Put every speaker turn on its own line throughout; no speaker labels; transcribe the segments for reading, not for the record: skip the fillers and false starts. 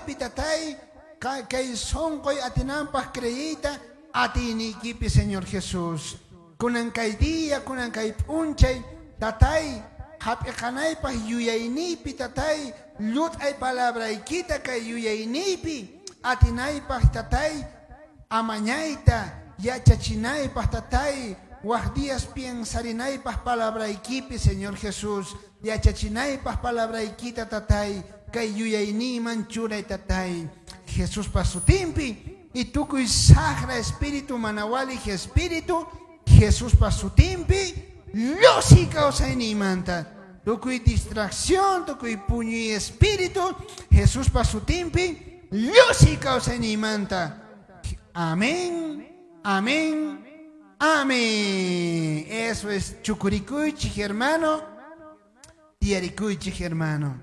yawarpi, tatay, kay sonqoy atinanpaj creeyta atiyniykipi, Señor Jesús. Kunan kay día, kunan kay p'unchay, tatay, jap'iqanaypaj yuyayniypi, tatay, llut'ay palabraykita kay yuyayniypi atinaypaj, tatay, amañayta yachachinaypaj, tatay, waj días piensarinaypaj palabraykipi, Señor Jesús, yachachinaypaj palabraykita, tatay, kay yuyayniyman churay, tatay, Jesuspa sutinpi. Y tukuy sajra espíritu, mana walij espíritu, Jesuspa sutinpi llojsiy kawsayniymanta. Tukuy distracción, tukuy puñuy espíritu, Jesuspa sutinpi llojsiy kawsayniymanta. Amén, amén, amén. Eso es chukurikuychej, hermano. Tiyarikuychej, hermano.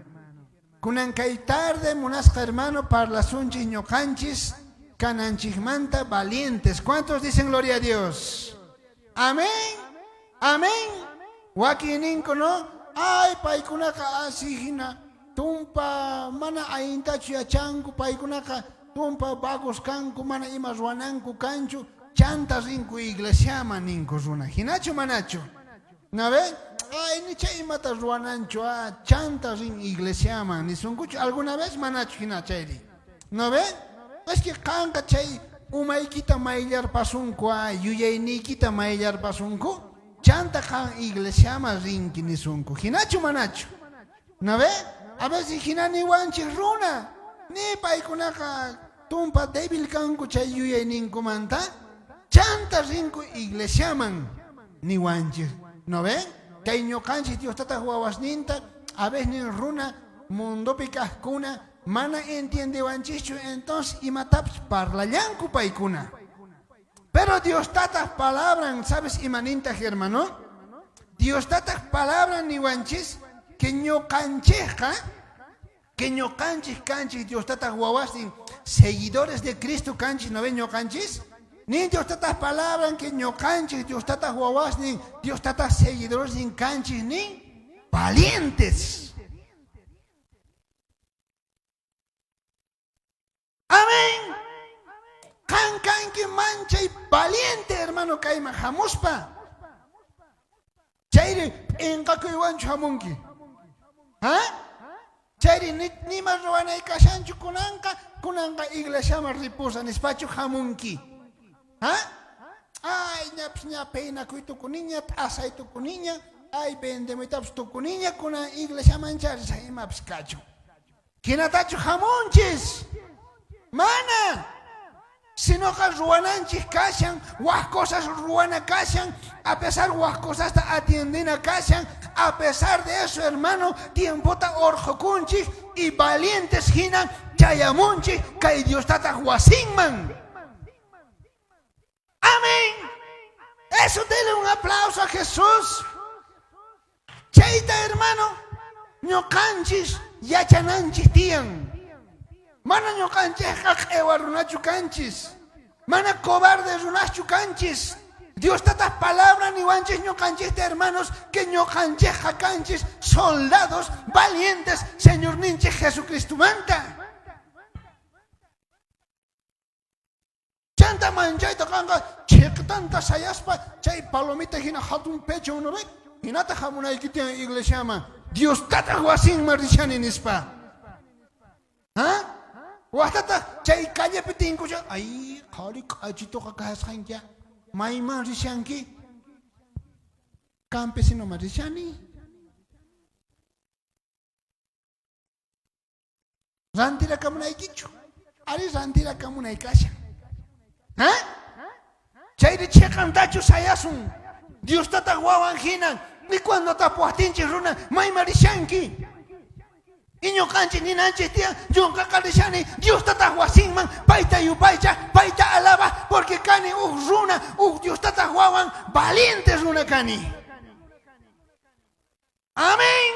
Kunan kay tarde, munasqa hermano, parlasunchej ñoqanchis kananchejmanta valientes. ¿Cuántos dicen gloria a Dios? Amén, amén. Wakin ninku, no? Ay, paykunaqa así hina tumpa mana allintachu yachanku, paykunaqa tumpa vagos kanku, mana ima ruwananku kanchu, chanta rinku iglesiaman ninku runa. Hinachu manachu? ¿No ve? Ay, nicha imata ruwananchu, ah, chanta rin iglesiaman, nisunkuchu alguna vez manachu hina chayri. ¿No ve? Es que qanqa chay umaykita mayllarpasunku, ah, yuyayniykita mayllarpasunku, chanta qan iglesiaman rinki nisunku. Hinachu manachu? ¿No ve? A veces hina niwanchej runa, ni paykunaqa tumpa débil kanku chay yuyayninkumanta, chanta rinku iglesiaman niwanchej. ¿No ve? Kay ñoqanchej Dios tataj wawasninta, a veces nin runa mundopi kajkuna mana entiendewanchejchu, entonces imatapis parlallanku paykuna. Pero Dios tataj palabran, ¿sabes imanintaj, hermano? Dios tataj palabran niwanchis que ñoqanchejqa, que ñoqanchej kanchej Dios tataj wawasnin, seguidores de Cristo kanchej, ¿no ven ñoqanchis? Nin Dios tataj palabran que ñoqanchej Dios tataj wawasnin, Dios tataj seguidoresnin kanchej, nin valientes. Amén. Qan kanki manchay valiente, hermano, kayman hamuspa. Chayri p'enqakuywanchu hamunki? Ha? Chayri nima ruwanay kashanchu kunanqa, kunanqa iglesiaman ripusa nispachu hamunki? Ha? Ay, ñapis ña peinakuy tukuniña, t'asay tukuniña, ay, vendemuytapis tukuniña, kunan iglesiaman charisaq imapis kachun. Jinatachu jamunchis? Mana. Sinoqa ruwananchej kashan, waj cosas ruwana kashan, a pesar waj cosasta atiendena kashan, a pesar de eso, hermano, tiempota orqhokunchej y valientes jina chayamunchej kay Dios tataj wasinman. Amén. Eso dele un aplauso a Jesús. Chayta, hermano, ñoqanchis yachananchis tiyan. Mana ñoqanchejqa q'ewa runachu kanchis. Mana cobarde runaschu kanchis. Dios tataj palabra niwanchis ñoqanchista, hermanos, que ñoqanchejqa kanchis soldados valientes Señorninchis Jesucristomanta. Chanta manchayta qanqa chhiqtanta sayaspa chay palomita hina hatun pecho ¿no ve? Hinata hamunayki tiyan iglesiaman. Dios tataq wasinman rishani nispa. Ha? Wajtataq chay callepi tinkusha, ay, qhari k'achituqa kasqankia. Mayman rishanki? Campesinoman rishani. Rantirakamunaykichu? Ari rantirakamunay kashan. Ha? Chayri cheqantachu sayasun. Dios tataq wawan hina, ni cuando tapuwajtinchis runa, mayman rishanki? Y ñuqanchis ninanchis tiyan, ñuqaqa rishani Dios tataq wasinman, payta yupaychaj, payta alabaj, porque kani uj runa, uj Dios tataq wawan, valiente runa kani. Amén.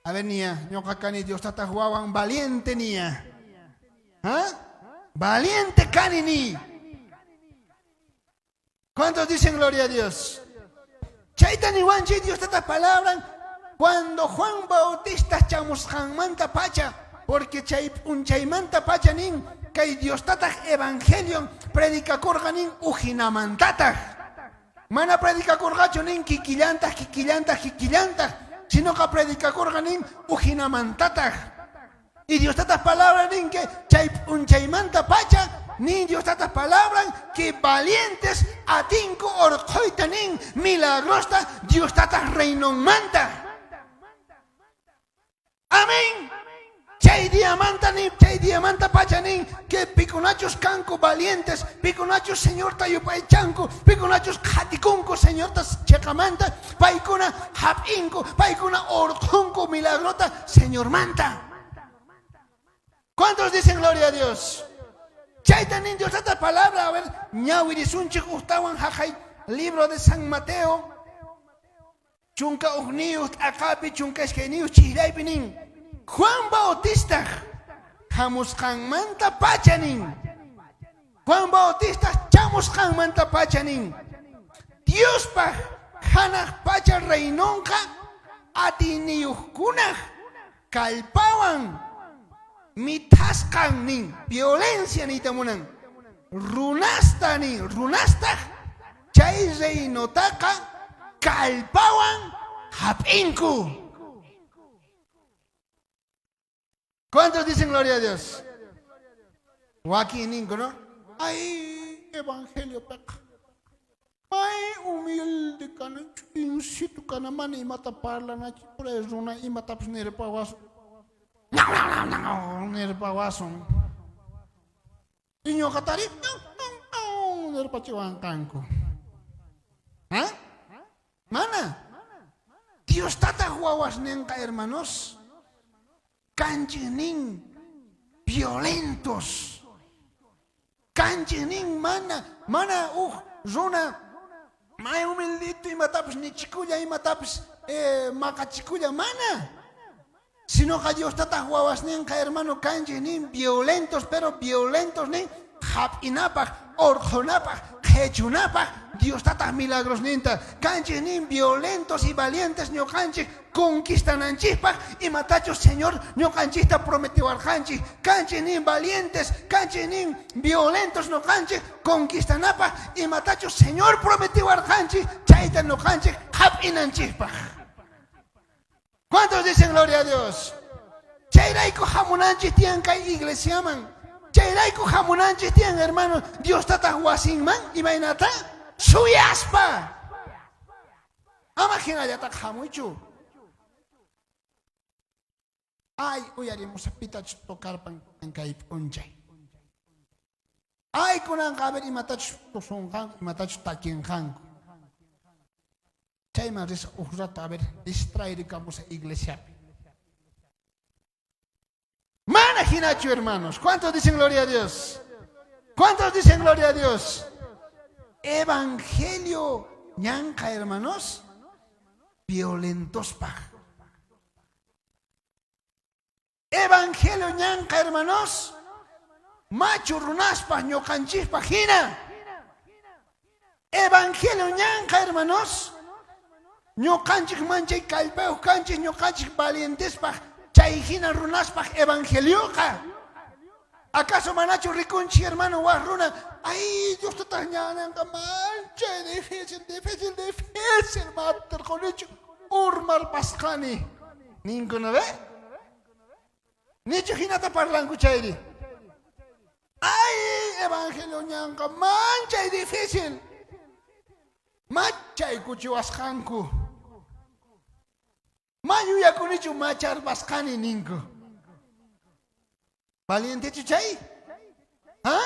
A ver, nia, ñuqa kani Dios tataq wawan, valiente nia. ¿Ah? Valiente kani ni. ¿Cuántos dicen gloria a Dios? Chayta niwanchik Dios tataq palabran, cuando Juan Bautista chamusqanmanta pacha, Porque chay p'unchaymantapacha nin, kay Diostataj evangelion predicakorqa nin ujinamantataj. Mana predicakorqachu nin kikillantaj, kikillantaj, kikillantaj, sinoqa predicakorqa nin ujinamantataj. Y Diostataj palabra nin que chay p'unchaymantapacha nin Diostataj palabran que valientes atinku orqhoyta nin milagrosta Diostataj reinonmanta. Amén. Chay diamanta nin, chay diamanta pacha nin, que pikunachus kanku valientes, pikunachus Señorta yupaychanku, pikunachus qhatikunku Señorta cheqamanta, paykuna hap'inku, paykuna orqhunku milagrota Señormanta. ¿Cuántos dicen gloria a Dios? Chayta nin Dios tata palabra, a ver, ñawirisunchik ujtawan jaqay libro de San Mateo, 11 t'aqapi, 12 chijllaypi nin, Juan Bautistaj jamusqanmanta pacha nin. Juan Bautistaj chamusqanmanta pacha nin. Diospaj janaj pacha reinonqa atiyniyojkunaj kallpawan mithasqan nin. Violencia niyta munan. Runasta nin, runastaj chay reinotaqa kallpawan jap'inku. ¿Cuántos dicen gloria a Dios? Wakin ninku, no? Ay, evangelio peqa. Ay, humilde kana, ch'insitu kana, mana imata parlanachu, puray runa imatapis nirpawasun. Nirpawasun. Y ñoqatari nirpachiwanqanku. ¿Ah? Mana. Dios tataj wawasnenqa, hermanos, kanchej nin violentos. Kanchej nin mana, mana uj runa may humildito imatapis nichikulla, imatapis maqachikulla, mana. Sinoqa Dios tataj wawasnenqa, hermano, kanchej nin violentos, pero violentos nin jap'inapaj, orqhonapaj, qhechunapaj, Dios tataj milagrosninta. Kanchej nin violentos y valientes ñoqanchej conquistananchejpaj imatachus Señor ñoqanchejta prometiwarqanchej. Kanchej nin valientes, kanchej nin violentos ñoqanchej conquistanapaj imatachus Señor prometiwarqanchej, chayta ñoqanchej jap'inanchejpaj. ¿Cuántos dicen gloria a Dios? Chayrayku jamunanchej tiyan kay iglesiaman. Chayrayku jamunanchej tiyan, hermano, Dios tataj wasinman, imaynata? Suyaspa. Ama hinallataq jamuychu. Ay, uyarimusa pitachus tocarpan kay p'unchay. Ay, kunanqa a ver imatachus tusunqanku, imatachus takinqanku. Chayman risa uj rato, a ver, distraerikamusa iglesiapi. Mana hinachu, hermanos. ¿Cuántos dicen gloria a Dios? ¿Cuántos dicen gloria a Dios? Evangelio ñanqa, hermanos, violentospaj. Evangelio ñanqa, hermanos, machu runaspaj, ñoqanchikpaj hina. Evangelio ñanqa, hermanos, ñoqanchik manchay kallpayuq kanchik, ñoqanchik valientespaj, chay hina runaspaj evangelioqa. ¿Acaso manachu rikunchik, hermano, waj runa? Ay, Dios tataq ñananqa manchay difícil, difícil, difícil, materqonichu, urmarpasqani. Ninku, ¿no ve? Nichu hinata parlanku chayri. Ay, evangelio ñanqa manchay difícil. Machay kuchiwasqanku. Ma yuyakunichu macharpasqani ninku. Valientechu chay? ¿Ah?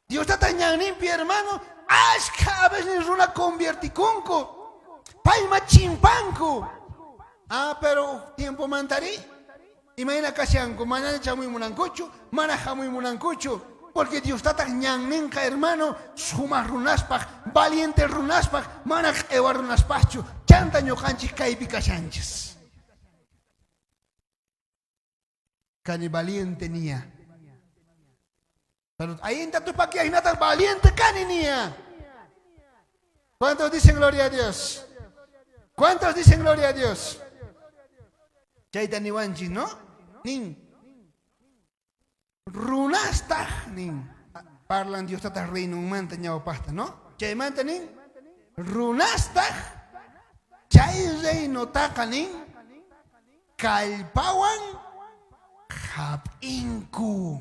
Dios tata ñanninpi, hermano, ashkha a veces runa conviertikunku. Payma chimpanku. Ah, pero tiempo mantari. Imayna kashanku, mana chamuy munankuchu, mana jamuy munankuchu. Porque Dios tata ñanninqa, hermano, sumaj runaspaj, valiente runaspaj, mana q'ewa runaspajchu. Chanta ñuqanchik kaypi kashanchis. Kani valiente niya. Pero ahí entra tu paqui, ahí nada valiente kani niya. ¿Cuántos dicen gloria a Dios? ¿Cuántos dicen gloria a Dios? Chayta niwanchis, ¿no? Nin. Runastaj nin, parlan Dios Tataj reinonmanta ñawpajta, no? Chaymanta nin, runastaj chay reinotaqa nin, kallpawan jap'inku.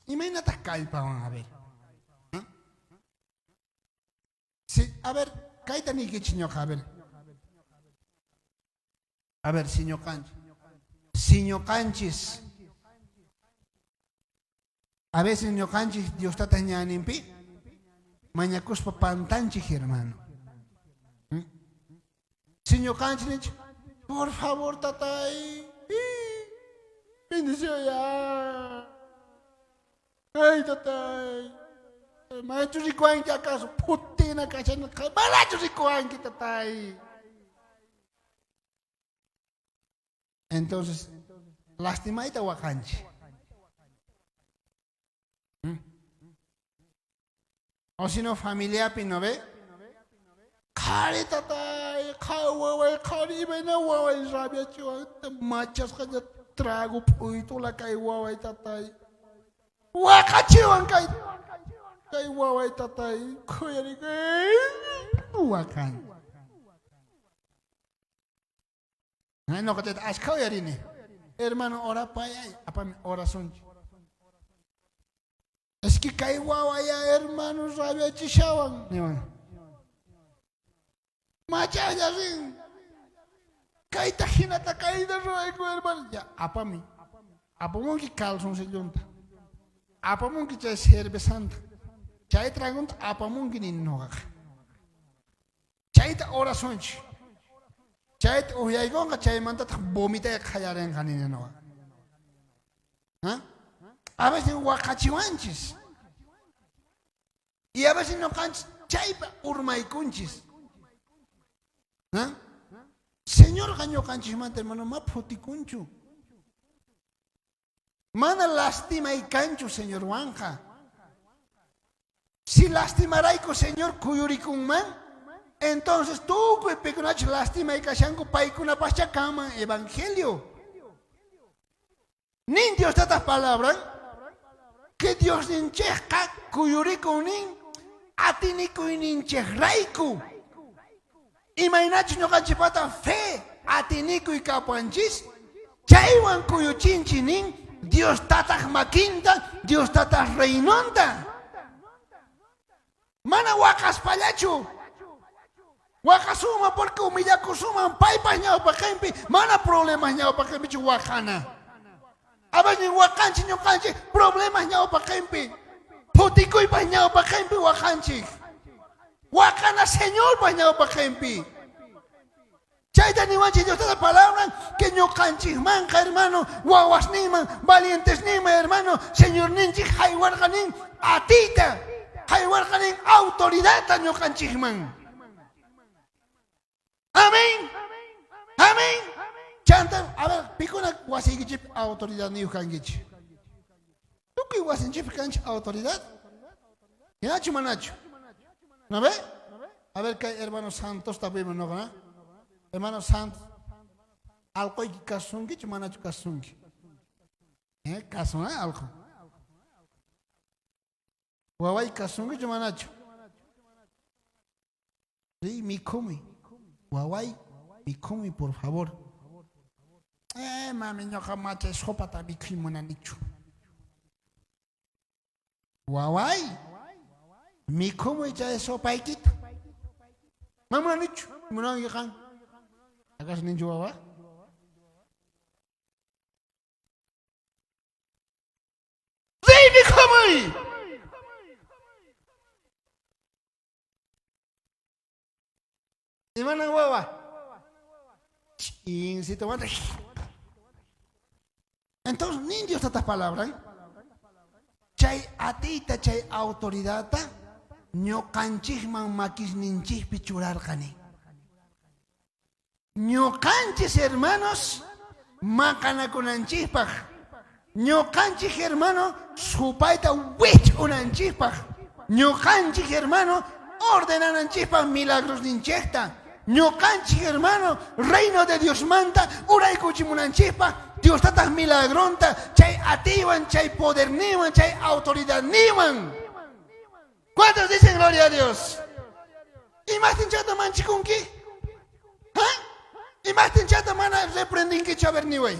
Imaynataj kallpawan? A ver. Si, a ver, kayta niykichis ñoqa, a ver. A ver, si ñoqanchis. Si ñoqanchis. A veces ñoqanchis Dios Tata ñaninpi mañakuspa pantanchis, hermano. Si ñoqanchis ninchis, por favor, tatay, bendición ya. Ay, tatay. Manachu rikuwanki acaso? Phutina kashan. Manachu rikuwanki, tatay? Entonces, lastimayta waqanchik. O si no, familiapi, ¿no ve? Qhari tatay, qhari waway, qhari imayna waway rabiachiwan, machasqaña trago p'uytula kay waway tatay. Waqachiwan kay kay waway tatay, khuyarikuy, waqan. Noqa chayta ashkha uyarini. Hermano, orapayay, apami orasunchik. Es que kay wawaya hermano rabiachishawan niwan. Machalla rin. Kayta hinata kayta ruwayku hermano. Ya, apami. Apamunki calzoncillonta. Apamunki chay cervezanta. Chay tragonta apamunki ni noqaqa. Chayta orasunchik. Chayta uhyaykunqa chaymantataq vomitay qallarinqa nini noqa. ¿Ah? A veces waqachiwanchis. Y a veces ñoqanchis chaypa urmaykunchis. ¿Ah? Señorqa ñoqanchismanta hermano ma phutikunchu. Mana lastimay kanchu Señorwanqa. Si lastimarayku Señor kuyurikunman, entonces tukuy pikunachus lastimay kashanku paykunapascha kanman evangelio. Nin Dios Tataj palabran que Diosninchejqa kuyurikun nin atinikuyninchejrayku. Imaynachus ñoqanchikpata fe atinikuy kapuwanchis, chaywan kuyuchinchis nin Dios Tataj makinta, Dios Tataj reinonta. Mana waqaspallachu. Waqasunman porque humillakusunman paypaj ñawpaqenpi, mana problemas ñawpaqenpichu waqana. A veces waqanchik ñuqanchik problemas ñawpaqenpi, phutikuypaj ñawpaqenpi waqanchik. Waqana Señorpaj ñawpaqenpi. Chayta niwanchik Dios Tata palabran que ñuqanchikmanqa hermano, wawasninman, valientesninman hermano, Señorninchik haywarqa nin atiyta, haywarqa nin autoridadta ñuqanchikman. Amén. Amén. Chanta, a ver, pikuna wasiykichik autoridadniyuq kankichik. Tukuy wasinchikpi kanchik autoridad. Hinachu manachu? ¿No ve? A ver, kay hermano Santos tapuyman noqa, Hermano Santos, alqoyki kasunkichu manachu kasunki? Eh, kasun, eh, alqo. Waway kasunkichu manachu? Riy mikhumuy. Waway, mikhumuy, por favor. Eh, mami, ñoqa machay sopata mikhuy munanichu. Waway, mikhumuy chay sopaykita. Ma munanichu, munanki qan. ¿Acaso ninchu wawa? Riy mikhumuy. Imanan wawa? Ch'insito Entonces, nin Dios tatas palabran. Chay atiyta, chay autoridadta ñuqanchikman makisninchikpi churarqani. Ñuqanchis hermanos maqanakunanchikpaq, ñuqanchik hermano supayta wich'unanchikpaq, ñuqanchik hermano ordenananchikpaq milagrosninchikta, Ñoqanchik hermano, reino de Diosmanta uraykuchimunanchikpaj, Diostataj milagronta chay atiywan, chay poderninwan, chay autoridadninwan. ¿Cuántos dicen gloria a Dios? Imajtin chayta manchikunki? ¿Ha? Imajtin chayta mana reprendinkichu? A ver, niway.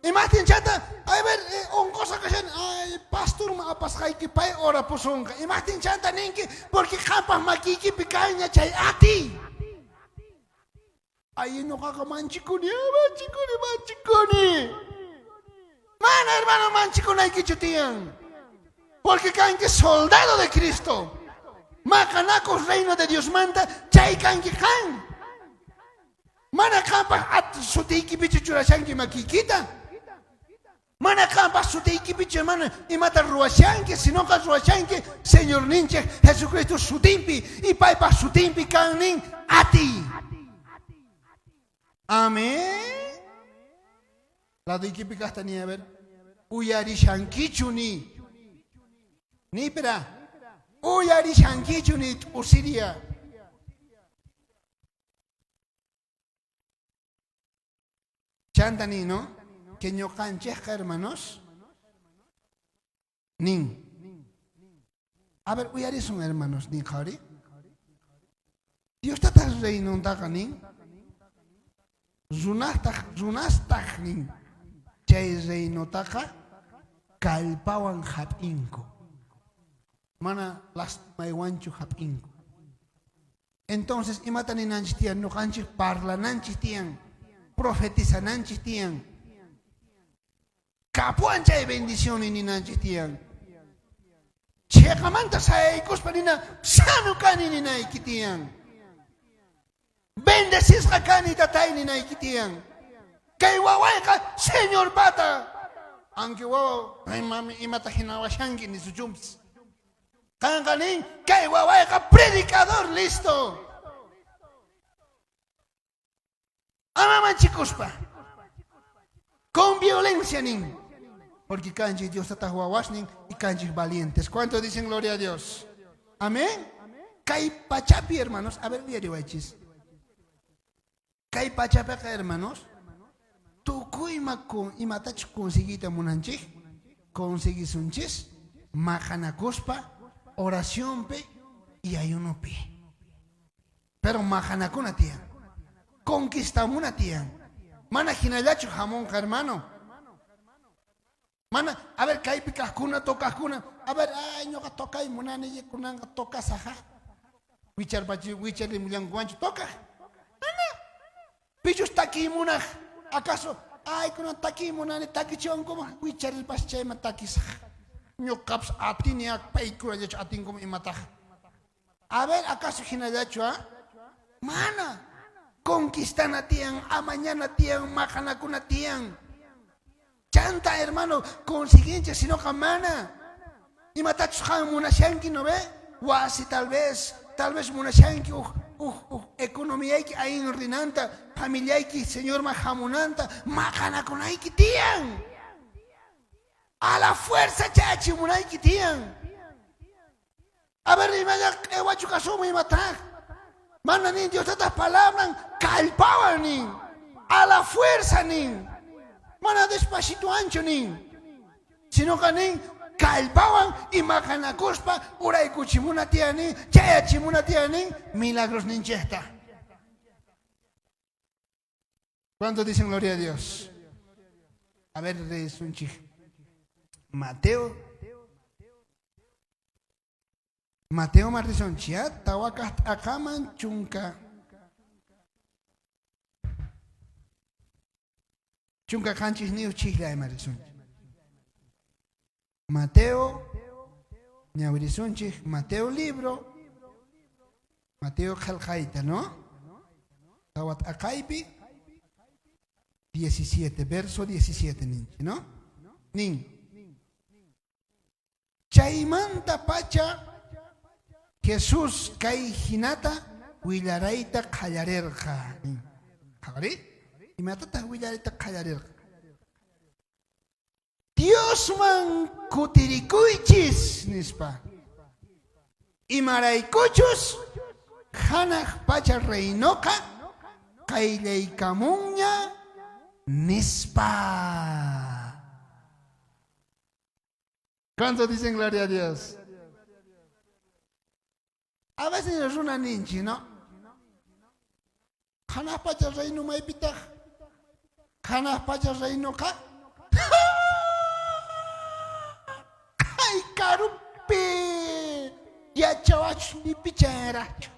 Imajtin chayta, a ver, onqosqa kashan, ay, pastorman apasqayki, pay orapusonqa. Imajtin chayta ninki? Porque qanpaj makiykipi kanña chay atiy. Ay, noqaqa manchikuni, manchikuni, manchikuni. Mana, hermano, manchikunaykichu tiyan. Porque kanki soldado de Cristo. Maqanakuq reino de Diosmanta chay kanki qan. Mana qanpaj at sutiykipichu churashanki makiykita. Mana qanpaj sutiykipichu, hermano, imata ruwashanki, sinoqa ruwashanki Señorninchej Jesucristo sutinpi, y paypaj sutinpi kan nin atiy. Amén. Laduykipi kajta ni, a ver, uyarishankichu ni. Nipra, uyarishankichu ni t'usiria. Chanta nin, no? Que ñoqanchejqa, hermanos, nin. A ver, uyarisun, hermanos, nin qhawari. Dios tataj reinontaqa nin, runastaj, runastaj nin, chay reinotaqa kallpawan jap'inku. Mana lastimaywanchu jap'inku. Entonces, imata ninanchis tiyan? Ñoqanchis parlananchis tiyan, profetizananchis tiyan. Kapuwan chay bendición ninanchis tiyan. Cheqamanta sayaykuspa nina, sano kani ninayki tiyan. Bendecisqa kani tatay ninayki tiyan. Kay wawayqa Señorpata. Aunque wawa, ay mami, imata hinawashanki nisuchumpis. Qanqa nin, kay wawayqa predicador, listo. Ama manchikuspa. Con violencia nin. Porque kanchis Dios tataj wawasnin y kanchis valientes. ¿Cuántos dicen gloria a Dios? Amén. Kay pachapi, hermanos, a ver, uyariwaychis. Kay pachapiqa, hermanos, tukuyma con imatachus conseguiyta munanchej, conseguisunchis maqanakuspa, oracionpi y ayunopi. Pero maqanakuna tiyan, conquistamuna tiyan. Mana hinallachu hamunqa, hermano. Mana, a ver, kaypi kajkuna, tocajkuna, a ver, ay, ñoqa tocay munani, kunanqa tocasaja. Wicharpachi, wicharimullankuwanchu tocaj. Mana. Pichus takiy munaj, acaso, ay, kunan takiy munani, takichiwankuman, wicharirpas chayman takisaj. Ñoqapas atini, paykunallachu atinkuman imataj. A ver, acaso hinallachu, ah? Mana. Conquistana tiyan, amañana tiyan, maqanakuna tiyan. Chanta, hermano, consiguinchej, sinoqa mana. Imatachus qan munashanki, no ve? Wasi tal vez, tal vez munashanki uj, uj, uj economiayki ayin rinanta, familiayki Señorman hamunanta, maqanakunayki tiyan. A la fuerza chayachimunayki tiyan. A ver, imalla q'ewachu kasunman imataj. Mana nin Dios tataj palabran kallpawan nin. A la fuerza nin. Mana despacitoanchu nin. Sinoqa nin kallpawan y maqanakuspa uraykuchimuna tiyan nin, chayachimuna tiyan nin milagros ninchejta. ¿Cuántos dicen gloria a Dios? A ver, risunchik. Mateo. Mateo marrisunchik, tawakaj t'aqaman chunka. Chunka qanchisniyuq chiklla ima risunchik. Mateo, ñawirisunchik, Mateo libro, Mateo qhelqayta, ¿no? Tawa t'aqaypi, 17, verso 17 ninchik, ¿no? Nin. Chaymanta pacha Jesús kay hinata willarayta qallarerqa. Nin. Qhawari, imatataq willarayta qallarerqa? Diosman kutirikuychis, nispa. Imaraykuchus Janaj pacha reinoqa qayllaykamunña, nispa. ¿Cuántos dicen gloria a Dios? A veces runa ninchik, ¿no? Janaj pacha reino maypitaj? Janaj pacha reinoqa kay karupi yachawachus ni pichanrajchu.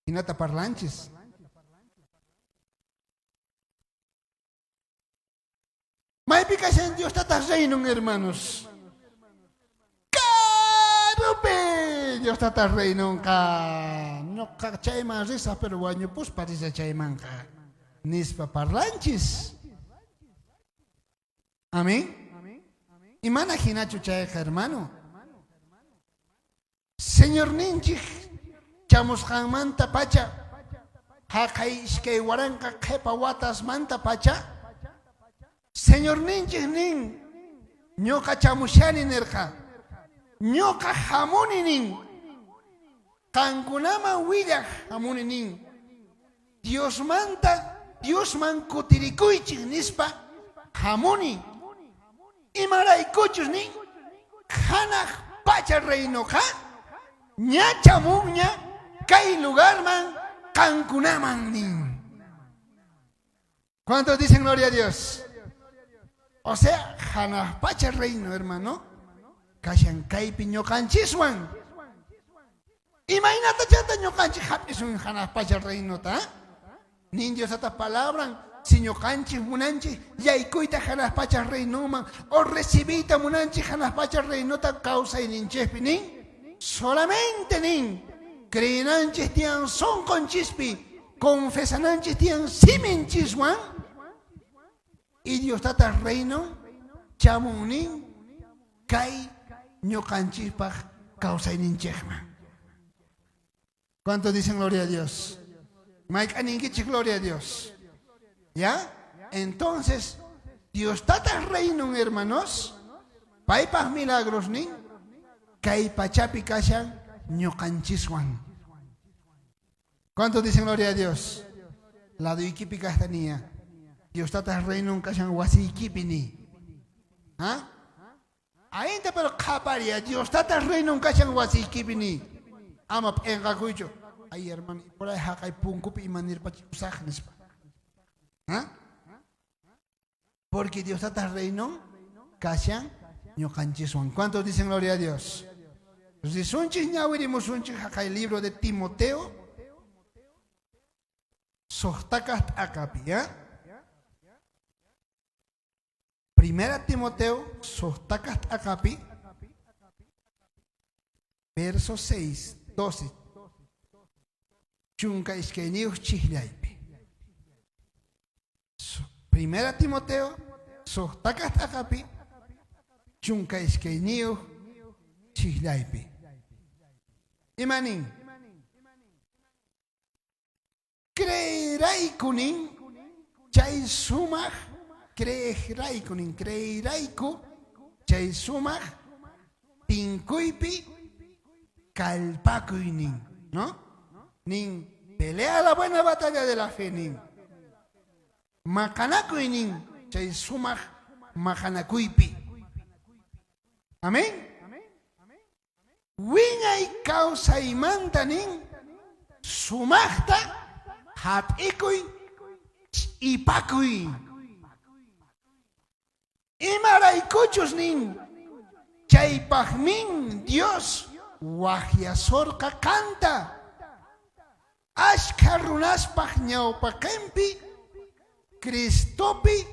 Jinata parlanchis. Maypi kashan Dios Tataj reinon, hermanos? Karupi Dios Tataj reinonqa. Noqa chayman risaj, pero wañupuspa risaj chaymanqa. Nispa parlanchis. Amén. Y mana jinachu chayqa, hermano. Señorninchej chamusqanmantapacha, jaqay 2000 qhepa watasmantapacha, Señorninchej nin, ñoqa chamushani nerqa, ñoqa jamuni nin, qankunaman willaj jamuni nin, Diosmanta Diosman kutirikuychej nispa jamuni. Imaraykuchus nin, janaj pacha reinoqa ña chamunña kay lugarman qankunaman nin. ¿Cuántos dicen gloria a Dios? O sea, janaj pacha reino, hermano, kashan kaypi ñoqanchiswan. Imaynata chanta ñoqanchis jap'isun janaj pacha reinota? Nin Dios tata palabran, si ñoqanchis munanchis yaykuyta janaj pacha reinoman o recibiyta munanchis janaj pacha reinota kawsayninchejpi nin, solamente nin, creenanchis tiyan sonqonchispi, confesananchis tiyan siminchiswan, y Dios tata reino chamun nin kay ñoqanchispaj kawsayninchejman. ¿Cuántos dicen gloria a Dios? Mayk'a ninkichej gloria a Dios. ¿Ya? Entonces, Dios tata reinon, hermanos, paypaj milagros nin, kay pachapi kashan ñoqanchiswan. ¿Cuántos dicen gloria a Dios? Laduykipi kajta niya. Dios tata reinon kashan wasiykipi ni. ¿Ah? Ainda pero qhaparia, Dios tata reinon kashan wasiykipi ni. Ama p'enqakuychu. Ay, hermano, por ahí jaqay punkupi imanirpachikusaj nispa. ¿Ah? Porque Dios tata reinon kashan ñoqanchiswan. ¿Cuántos dicen gloria a Dios? Risunchis ñawirimusunchis jaqay libro de Timoteo sojtakaj t'aqapi, ¿ya? Primera Timoteo sojtakaj t'aqapi verso 6, 12. Chunka iskayniyuq chijllaypi. Primera Timoteo sojtakaj t'aqapi 12 chijllaypi. Ima nin? Creerayku nin, chay sumaj creejrayku nin, creerayku chay sumaj tinkuypi kallpakuy nin, ¿no? Nin, pelea la buena batalla de la fe nin. Maqanakuy nin, chay sumaj maqanakuypi. Amén. Wiñay kawsaymanta nin, sumajta jap'ikuy, ch'ipakuy. Imaraykuchus nin, chaypajmin Dios wajyasorqa qanta. Ashkha runaspaj ñawpaqenpi Cristopi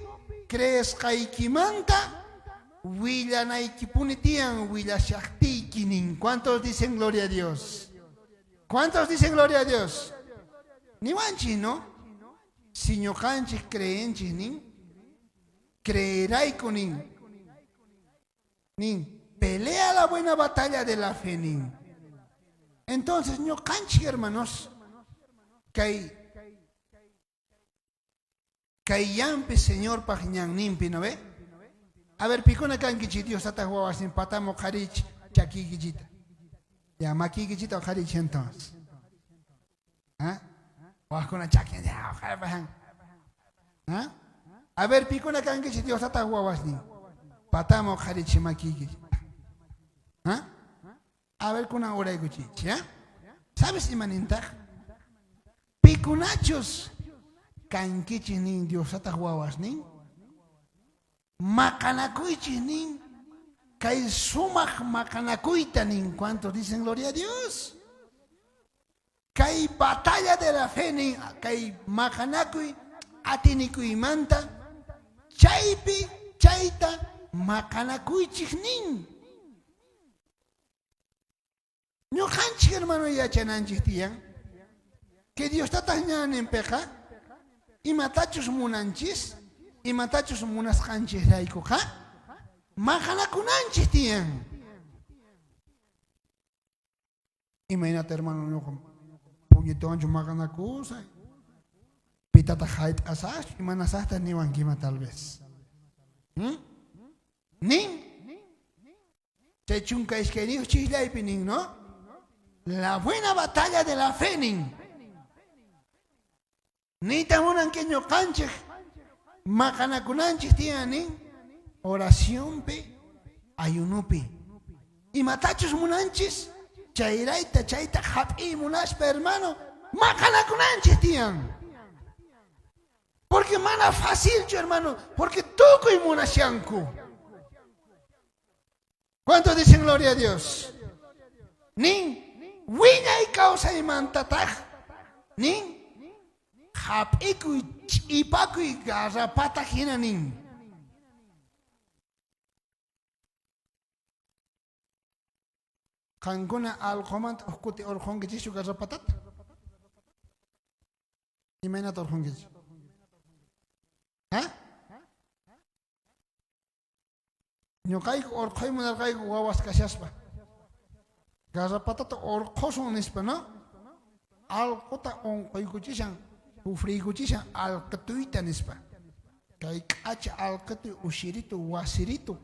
creesqaykimanta willanaykipuni tiyan willashajtiyki nin. ¿Cuántos dicen gloria a Dios? ¿Cuántos dicen gloria a Dios? Niwanchis, ¿no? Si ñuqanchis creenchis nin, creerayku nin. Nin, pelea la buena batalla de la fe nin. Entonces, ñuqanchis, hermanos, kay kay ñanpi Señorpaj ñanninpi, ¿no ve? A ver, pikuna kankichik Dios tataj wawasin patamu qharich chakiykichita. Ya makiykichita oqhariychis entonces. ¿Ah? Wajkuna chakin ya oqharpajan. ¿Ah? A ver, pikuna kankichis Dios tataj wawasnin. Patama oqharichis makiykichis. ¿Ah? A ver, kunan uraykuchiychis, ¿ya? ¿Sabes ima nintaj? Pikunachus kankichis nin Dios tataj wawasnin. Maqanakuychis nin, kay sumaj maqanakuyta nin. ¿Cuántos dicen gloria a Dios? Kay batalla de la fe nin, kay maqanakuy atinikuymanta, chaypi chayta maqanakuychis nin. Ñoqanchik hermano yachananchik tiyan que Dios tataj ñanninpiqa imatachus munanchis, imatachus munasqanchisraykuqa maqanakunanchik tiyan. Imaynata hermano ñoqa puñituwanchu maqanakusay, pitataq hayt'asaqchu, imanasaqta niwankima tal vez. Nin. Chay 12 chisllaypi nin, no? La buena batalla de la fe nin. Niyta munan que ñoqanchik maqanakunanchik tiyan nin oracionpi, ayunopi. Imatachus munanchis chayrayta chayta hap'iy munaspa hermano maqanakunanchik tiyan. Porque mana facilchu hermano, porque tukuy munashanku. ¿Cuántos dicen gloria a Dios? Nin wiñay kawsaymantataj nin hap'ikuy ch'ipakuy garrapata hina nin. Qankuna alqomanta uj kuti orqhonkichischu garrapatata? Imaynata orqhonkichis? Ha? Ñoqayku orqhoy munarqayku wawas kashaspa. Garrapatata orqhosun nispa, no? Alqota onqoykuchishan, sufriykuchishan alqetuyta nispa. Kay k'acha alqetuy ushiritu wasiritu.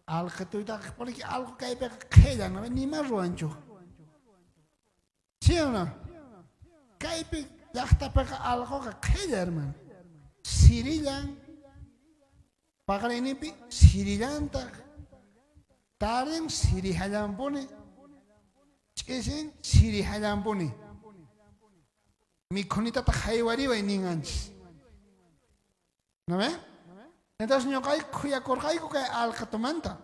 Alqetuytaqa porque alqo kaypiqa qhella, no? Nima ruwanchu. ¿Sí o no? Kaypi llaqtapiqa alqoqa qhella, hermano. Sirillan paqarinipi sirillantaq tarden sirihallanpuni ch'isin sirihallanpuni mikhunitataq haywariway ninanchis. ¿No ve? Entonces ñoqayku khuyakurqayku kay alqatumanta.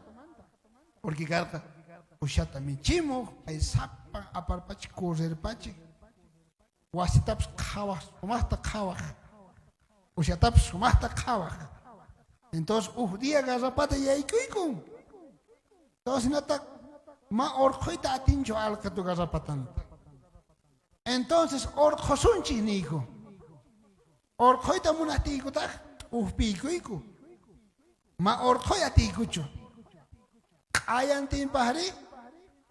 Porque karqa ushata michimuq, pay sapan aparpachi, correrpachi. Wasitapis qhawaq, sumaqta qhawaq. Ushatapis sumaqta qhawaq. Entonces uj día garrapata yaykuykun. Entonces hinataq ma orqhuyta atinchu alqatu garrapatanta. Entonces orqhusunchis niyku. Orqhoyta munajtiykutaj t'ujpiykuyku. Ma orqhoy atiykuchu. Q'ayantinpajrí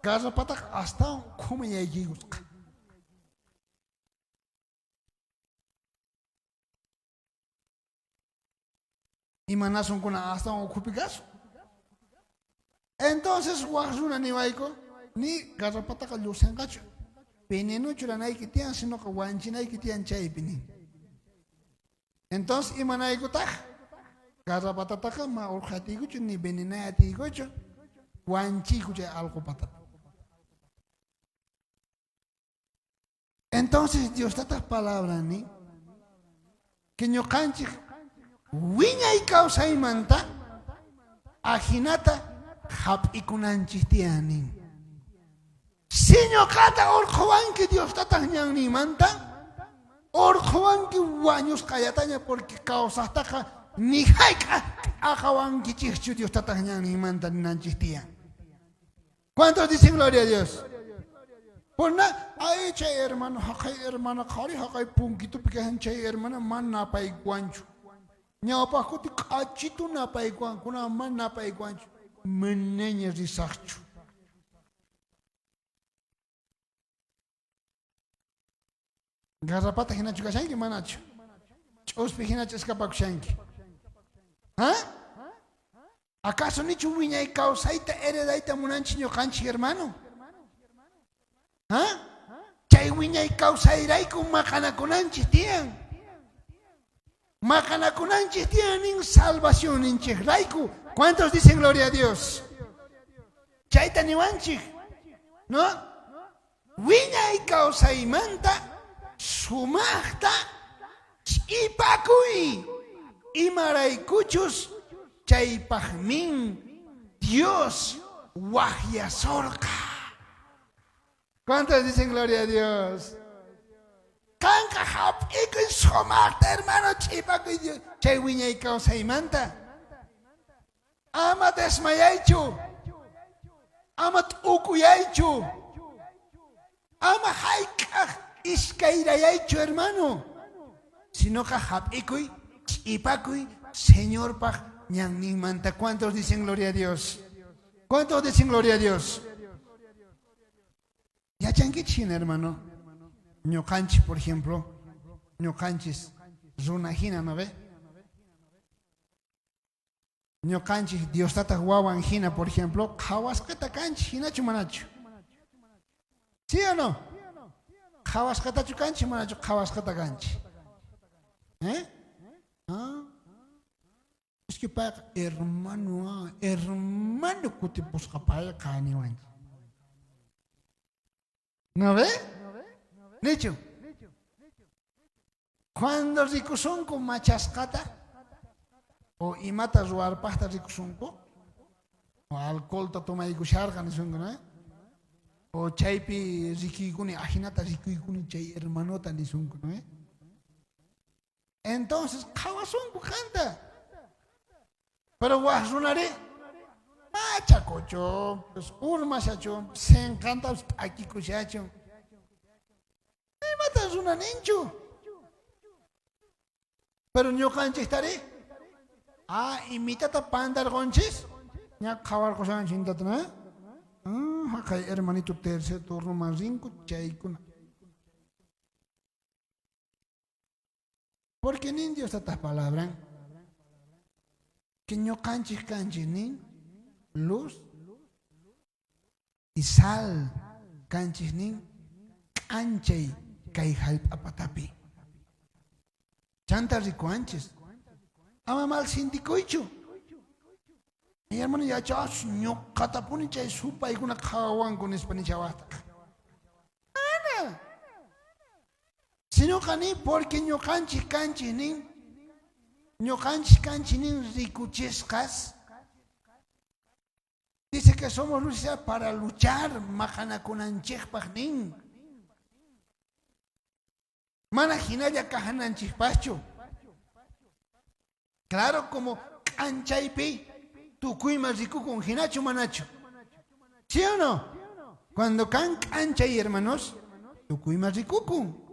garrapataqa astawan ukhuman yaykuykusqa. Imanasunkuna astawan ukhupi kasun. Entonces waj runa niwayku, ni garrapataqa llusenqachu. Veneno churanayki tiyan, sinoqa wanchinayki tiyan chaypi nin. Entonces imanaykutaj? Garrapatataqa ma urqhatiykuchu ni venenay atiykuchu, wanchiyku chay alqo patata. Entonces Dios tataj palabra nin que ñoqanchik wiñay kawsaymanta ajinata hap'ikunanchik tiyan nin. Si ñoqata orqhowanki Dios tataj ñanninmanta, orqhowanki wañusqallataña porque kawsajtaqa ni hayk'a t'aqawankichikchu Dios tataj ñanninmanta ninanchik tiyan. ¿Cuántos dicen gloria a Dios? Por na, ay chay hermano, haqay hermana, qhari haqay punkitupi kajan chay hermana mana napaykuwanchu. Ñawpaq kuti k'achitu napaykuwan, kunan mana napaykuwanchu. Manaña risaqchu. Garrapata hinachu kashanki manachu? Ch'uspi hinachu escapakushanki? ¿Ah? ¿Acaso nichu wiñay kawsayta heredayta munanchik ñuqanchik hermano? Ha? Chay wiñay kawsayrayku maqanakunanchis tiyan. Maqanakunanchis tiyan nin salvacionninchejrayku. ¿Cuántos dicen gloria a Dios? Chayta niwanchik, ¿no? Wiñay kawsaymanta sumajta ch'ipakuy, imaraykuchus chaypajmin Dios wajyasorqa. ¿Cuántos dicen gloria a Dios? Qanqa jap'ikuy sumajta, hermano, ch'ipakuy Dios chay wiñay kawsaymanta. Ama desmayaychu. Ama t'ukuyaychu. Ama jayk'aj iskayrayaychu, hermano. Sinoqa jap'ikuy, ch'ipakuy Señorpaj ñanninmanta. ¿Cuántos dicen gloria a Dios? ¿Cuántos dicen gloria a Dios? Yachankichis hina, hermano. Ñuqanchis, por ejemplo, ñuqanchis runa hina, ¿no ve? Ñuqanchis Diostataq wawan hina, por ejemplo, qhawasqata kanchis, hinachu manachu? ¿Sí o no? Qhawasqatachu kanchis, manachu qhawasqata kanchis? ¿Eh? Ah. Es que payqa hermano, ah, hermano kutipusqa payqa niwanchis. ¿No ve? Nichu? Cuando rikusunku machasqata o imata ruwarpajta rikusunku, o alcoholta tomaykusharqa nisunku, ¿no? O chaypi rikuykuni, ajinata rikuykuni chay hermanota nisunku, ¿no? Entonces qhawasunku qanta. Pero waj runari machakuchunpis, urmashachunpis, senqantapis p'akikushachun. Imata runa ninchu. Pero ñuqanchiktari, ah, imitata pantarqunchis, ña qhawarqushanchis intata, ¿no? Ah, jaqay hermanito tercer turnoman rinku chaykuna. Porque nin Dios tataj palabran que ñuqanchis kanchis nin luz y sal kanchis nin k'anchay kay jallp'a patapi. Chanta rikuanchis. Ama mal sintikuychu. Ay, hermano, yachas ñuqatapuni chay supaykuna qhawawanku nispa nishawajtaj. Mana. Sinoqa nin porque ñuqanchis kanchis nin ñuqanchis kanchis nin rikuchisqas. Dice que somos luces para luchar maqanakunanchikpaq nin. Mana hinalla kajananchikpaqchu. Claro, como k'anchaypi tukuyman rikukun, hinachu manachu. ¿Sí o no? Cuando kan k'anchay, hermanos, tukuyman rikukun.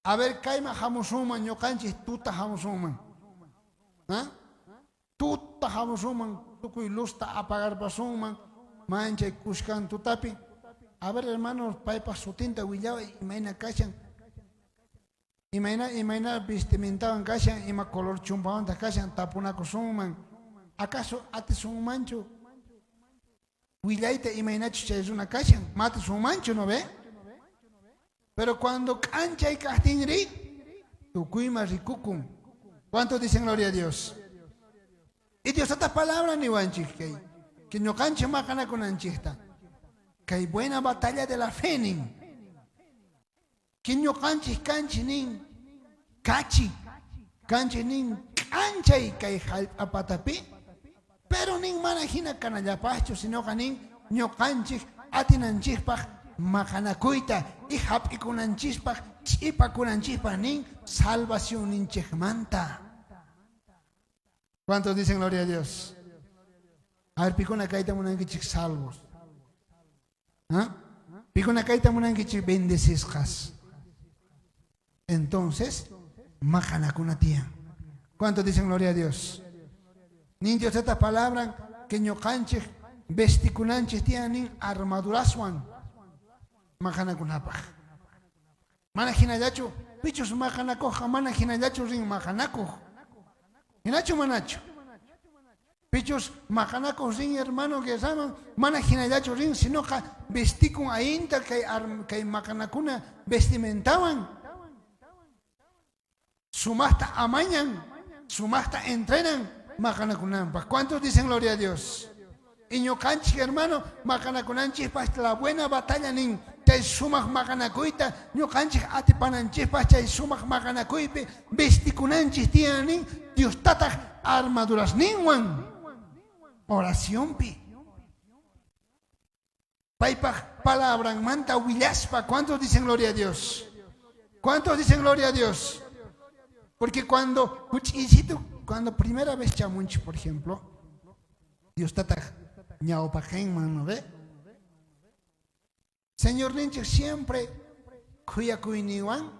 A ver, kayman hamusunman, ñuqanchis tuta hamusunman. ¿Ah? Tuta hamusunman, tukuy luzta apagarpasunman, manchay kushkan tutapi. A ver, hermanos, paypaj sutinta willaway, imayna kashan. Imayna, imayna vestimentawan kashan, ima color chumpawantaq kashan, tapunakusunman. Acaso atisunmanchu willayta imaynachus chay runa kashan? Ma atisunmanchu, no ve? Pero cuando k'anchay kajtinri, tukuyman rikukun. ¿Cuántos dicen gloria a Dios? Y Dios ata palabra niwanchik kay, que ñuqanchik maqanakunanchikta. Kay buena batalla de la fe nin. Que ñuqanchik kanchik nin kachi, kanchik nin k'anchay kay jallp'a patapi, pero nin mana hina kanallapaqchu, sinoqa nin ñuqanchik atinanchikpaq maqanakuyta y jap'ikunanchispaq, ch'ipakunanchikpaq nin salvacionninchikmanta. ¿Cuántos dicen gloria a Dios? A ver, pikuna kayta munankichik salvos. ¿Ah? Pikuna kayta munankichik bendecisqas. Entonces, maqanakuna tiyan. ¿Cuántos dicen gloria a Dios? Nin Dios esta palabra que ñuqanchik vestikunanchik tiyan nin armaduraswan maqanakunapaq. Mana hinallachu, pichus maqanakuqqa mana hinallachu rin maqanakuq. Hinachu manachu? Pichus maqanakoj rin hermano guerraman, mana jinallachu rin, sinoqa vestikun allinta kay, kay maqanakuna vestimentawan. Sumajta amañan, sumajta entrenan maqanakunanpaj. ¿Cuántos dicen gloria a Dios? Y ñuqanchik hermano maqanakunanchikpaj la buena batalla nin chay sumaj maqanakuyta ñuqanchik atipananchikpaj chay sumaj maqanakuypi vestikunanchik tiyan nin Dios tataj armadurasninwan oracionpi. Paypaj palabranmanta willaspa. ¿Cuántos dicen gloria a Dios? ¿Cuántos dicen gloria a Dios? Porque cuando cuando primera vez chamunchik, por ejemplo, Dios tataj ñawpaqenman, ¿no ve? Señorninchik siempre khuyakuyninwan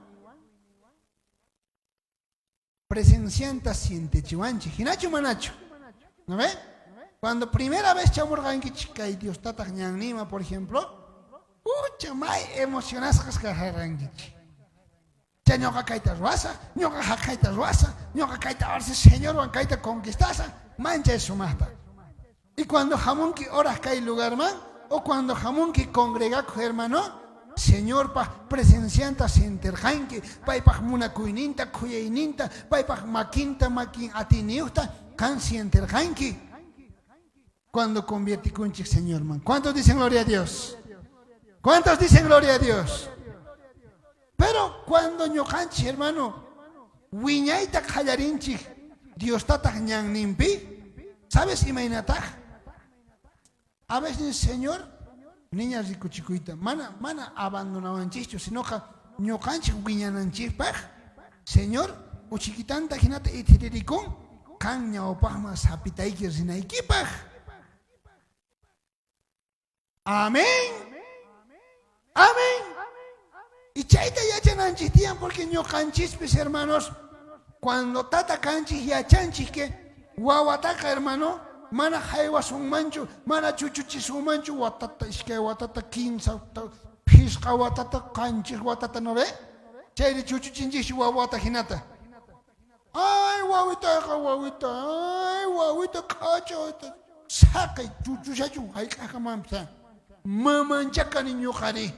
presencianta sientechiwanchik, jinachu manachu? ¿No ve? Cuando primera vez chamurqankichik kay Dios tataj ñannima, por ejemplo, pucha may emocionasqas karqankichik. Chay ñuqa kayta ruwasaj, ñuqa jaqayta ruwasaj, ñuqa kayta arsi Señorwan kayta conquistasaj, manchay sumajta. Y cuando jamunki horas kay lugarman, o cuando jamunki congregakuj hermano, Señorpaj presencianta senterqanki, paypaj munakuyninta, khuyayninta, paypaj makinta, makin atiyniyuqta, qan sienterqanki. Cuando conviertikunchik Señorman. ¿Cuántos dicen gloria a Dios? ¿Cuántos dicen gloria a Dios? Pero cuando ñuqanchik hermano, wiñayta qallarinchik Dios tataj ñanninpi, ¿sabes imaynataj? A veces Señor, niña rikuchikuyta, mana, mana abandonawanchikchu, sinoqa ñuqanchik wiñananchikpaj, Señor, uchikitanta hinata ithiririkun, qan ñawpaqman sapitayki rinaykipaj. Amén. Amén. Y chayta yachananchik tiyan porque ñuqanchispis hermanos, cuando tata kanchik yachanchik que wawataqa hermano, mana haywasunmanchu, mana chuchuchisunmanchu watata, iskay watata, kinsa, phisqa watata, qanchis watata, ¿no ve? Chayri chuchuchinchikchu wawata hinata. Ay, wawitaqa, wawita, ay, wawita, k'acha, wawita. Saqey, chuchushachun, hayk'aqmanpis, mamancha kani ñuqari.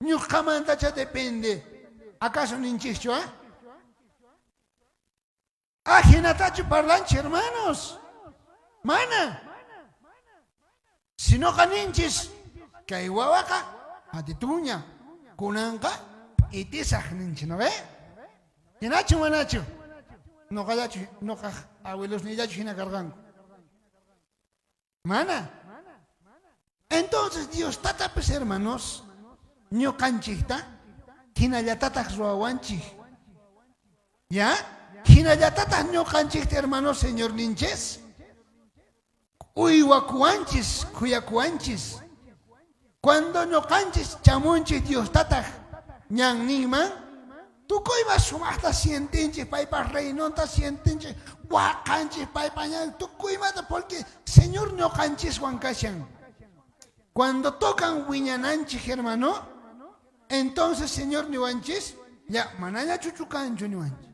Ñuqamantacha depende. ¿Acaso ninchikchu, ah? Ajinatachu parlanchik, hermanos? Mana. Sinoqa ninchis, kay wawaqa atituña, kunanqa p'itisaj ninchik, ¿no ve? Hinachu manachu? Noqallachu, noqaj abuelosnillachu hina karqanku. Mana. Entonces Dios tatapis hermanos, ñuqanchikta hinallatataq ruwawanchik. ¿Ya? Hinallatataq ñuqanchikta hermanos Señorninchis uywakuwanchis, khuyakuwanchis. Cuando ñuqanchis chamunchik Dios tataj ñanninman, tukuyma sumaqta sientinchik, paypaj reinonta sientinchik, waqanchik paypa ñan, tukuymata, porque Señor ñuqanchiswan kashan. Cuando tocan wiñananchik, hermano, entonces Señor niwanchis, ya manaña chuchukanchu niwanchis.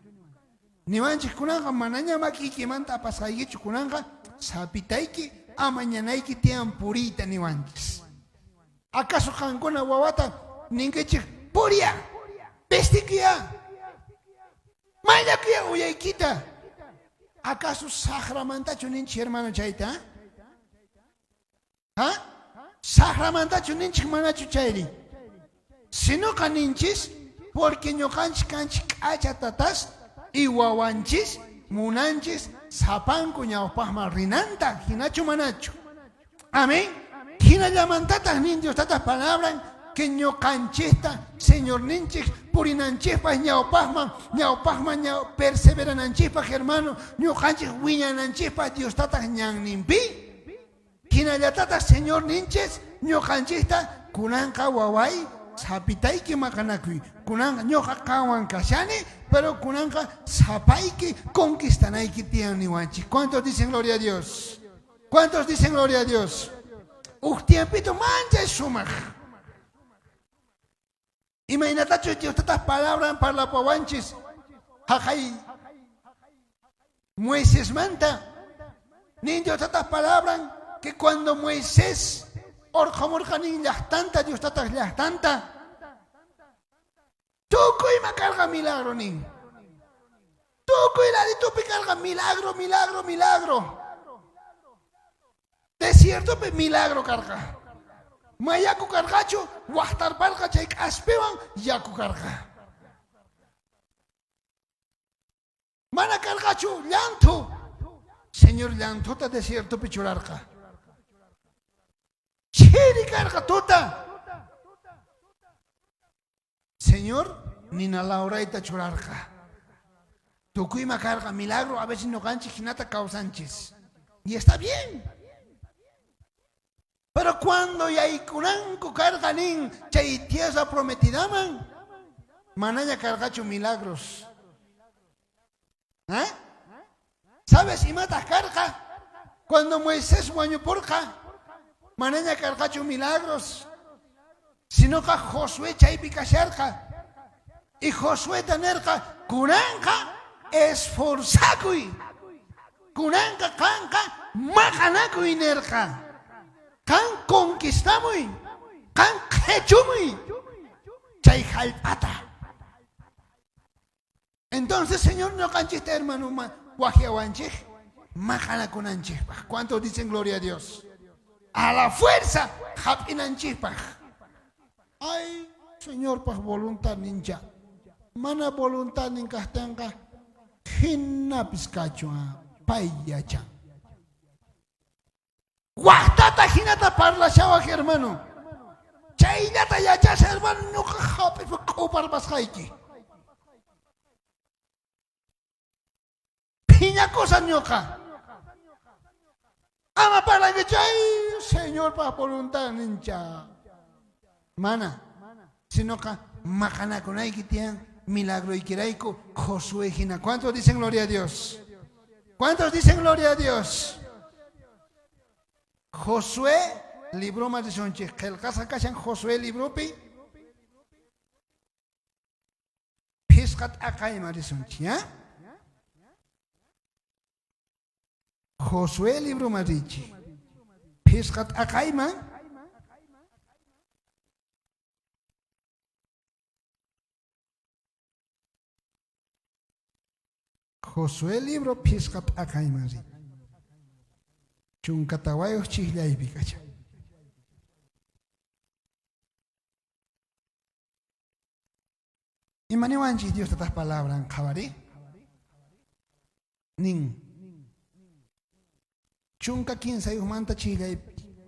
Niwanchik kunanqa manaña makiykimanta apasqaykichu kunanqa sapitayki amañanayki tiyan puriyta niwanchis. ¿Acaso qankuna wawata ninkichik puriya, vestikuya, mayllakuya uyaykita? ¿Acaso saqramantachu ninchik hermano chayta? Ha? Saqramantachu ninchik manachu chayri? Sinoqa ninchis porque ñuqanchik kanchik k'acha tatas y wawanchis munanchis sapanku ñawpaqman rinanta, hinachu manachu? Amén. Hinallamantataq nin Dios tataq palabran que ñuqanchikta Señorninchik purinanchikpaq ñawpaqman, ñawpaqman ñaw perseverananchikpaq hermano, ñuqanchik wiñananchikpaq Dios tataq ñanninpi. Hinallatataq Señor ninchis ñuqanchikta kunanqa waway sapitayki maqanakuy, kunanqa ñuqa qanwan kashani, pero kunanqa sapayki conquistanayki tiyan niwanchik. ¿Cuántos dicen gloria a Dios? ¿Cuántos dicen gloria a Dios? Uj tiempito manchay sumaq. Imaynatachus Dios tataq palabran parlapawanchis jaqay Moisesmanta. Nin Dios Tataj palabran que cuando Moisés orqhomorqa nin llajtanta, Dios Tataj llajtanta, tukuy ima karqa milagro nin. Tukuy laditupi karqa milagro, milagro, milagro. Desiertopi milagro karqa. Ma yaku karqachu, wajtarparqa chay k'aspiwan yaku karqa. Mana karqachu llanthu. Señor llanthuta desiertopi churarqa. Chiri karqa tuta. Señor nina lawrayta churarqa. Tukuy ima karqa milagro, a veces ñuqanchik jinata kawsanchis. Y está bien. Pero cuando yaykunanku karqa nin chay tierra prometidaman, manaña karqachu milagros. ¿Eh? ¿Sabes imataq karqa? Cuando Moisés wañupurqa, manaña karqachu milagros, sinoqa Josué chaypi kasharqa. Y Josueta nerqa, kunanqa esforzakuy. Kunanqa qanqa maqanakuy nerqa. Qan conquistamuy, qan qhechumuy chay jallp'ata. Entonces, Señor ñoqanchikta hermano wajyawanchik maqanakunanchikpaj. ¿Cuántos dicen gloria a Dios? A la fuerza jap'inanchikpaj. Ay, Señorpaj voluntadnincha. Mana voluntadnin kajtenqa jinapis kachun, pay yachan. Wajtata jinata parlashawaj, hermano. Chayllata yachasha, hermano, ñoqa jap'ispa k'uparpasqayki. Phiñakusaj ñoqa. Ama parlanki chay Señorpa voluntadnincha. Mana. Sinoqa maqanakunayki tiyan milagroykirayku Josué jina. ¿Cuántos dicen gloria a Dios? ¿Cuántos dicen gloria a Dios? Josué libroman risunchej. Qhelqasqa kashan Josué libropi. Phisqa t'aqayman risunchej, ¿ya? Josué libroman richej. Phisqa t'aqayman. Josué libro phisqa t'aqayman ri. 14 chijllaypi kachan. Ima niwanchis Dios tataj palabran qhawari? Nin. 13manta chijllay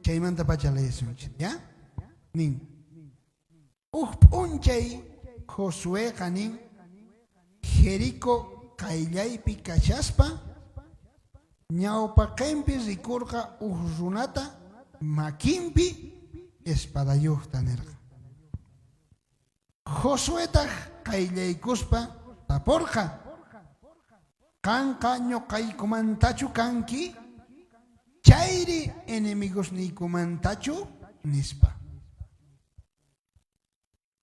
chaymanta pacha leesunchis, ya? Nin. Uj p'unchay Josueqa nin Jerico qayllaypi kashaspa ñawpaqenpi rikurqa uj runata makinpi espadayojta nerqa. Josuetaj qayllaykuspa taporqa, Qanqa ñoqaykumantachu kanki, chayri enemigosniykumantachu? nispa.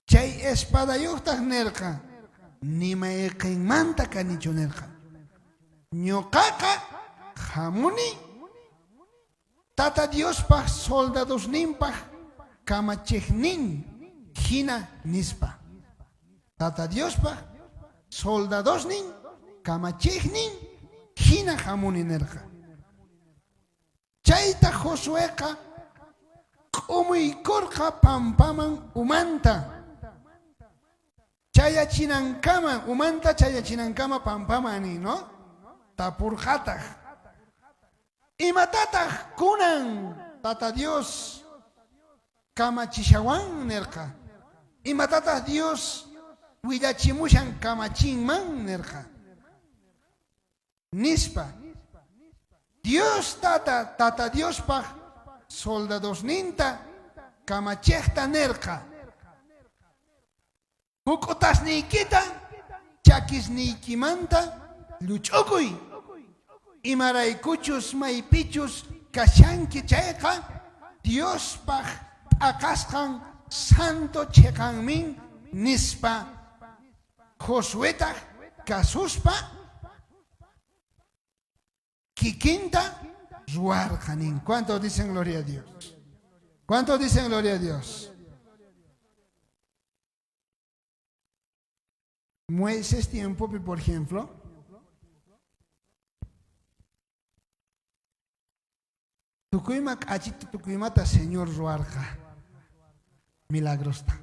Chay espadayojtaj nerqa, Ni mayqenmanta kanichu nerqa. Ñoqaqa jamuni Tata Diospaj soldadosninpaj kamachejnin jina nispa. Tata Diospaj soldadosnin kamachejnin jina jamuni nerqa. Chayta Josueqa k'umuykorqa pampaman umanta chayachinankama, umanta chayachinankama pampaman nin, no? Tapurqataj, Imatataj kunan Tata Dios kamachishawan? nerqa. Imatataj Dios willachimushan kamachinman? nerqa. Nispa, Dios Tata, Tata Diospaj soldadosninta kamachejta nerqa, Juk'utasniykita chakisniykimanta lluch'ukuy, imaraykuchus maypichus kashanki chayqa Diospaj t'aqasqan santo cheqanmin, nispa. Josuetaj kasuspa kikinta Ruwarqa nin. ¿Cuántos dicen gloria a Dios? ¿Cuántos dicen gloria a Dios? Moisés tiempopi, por ejemplo, tukuyma k'achita tukuymata Señor ruwarqa milagrosta.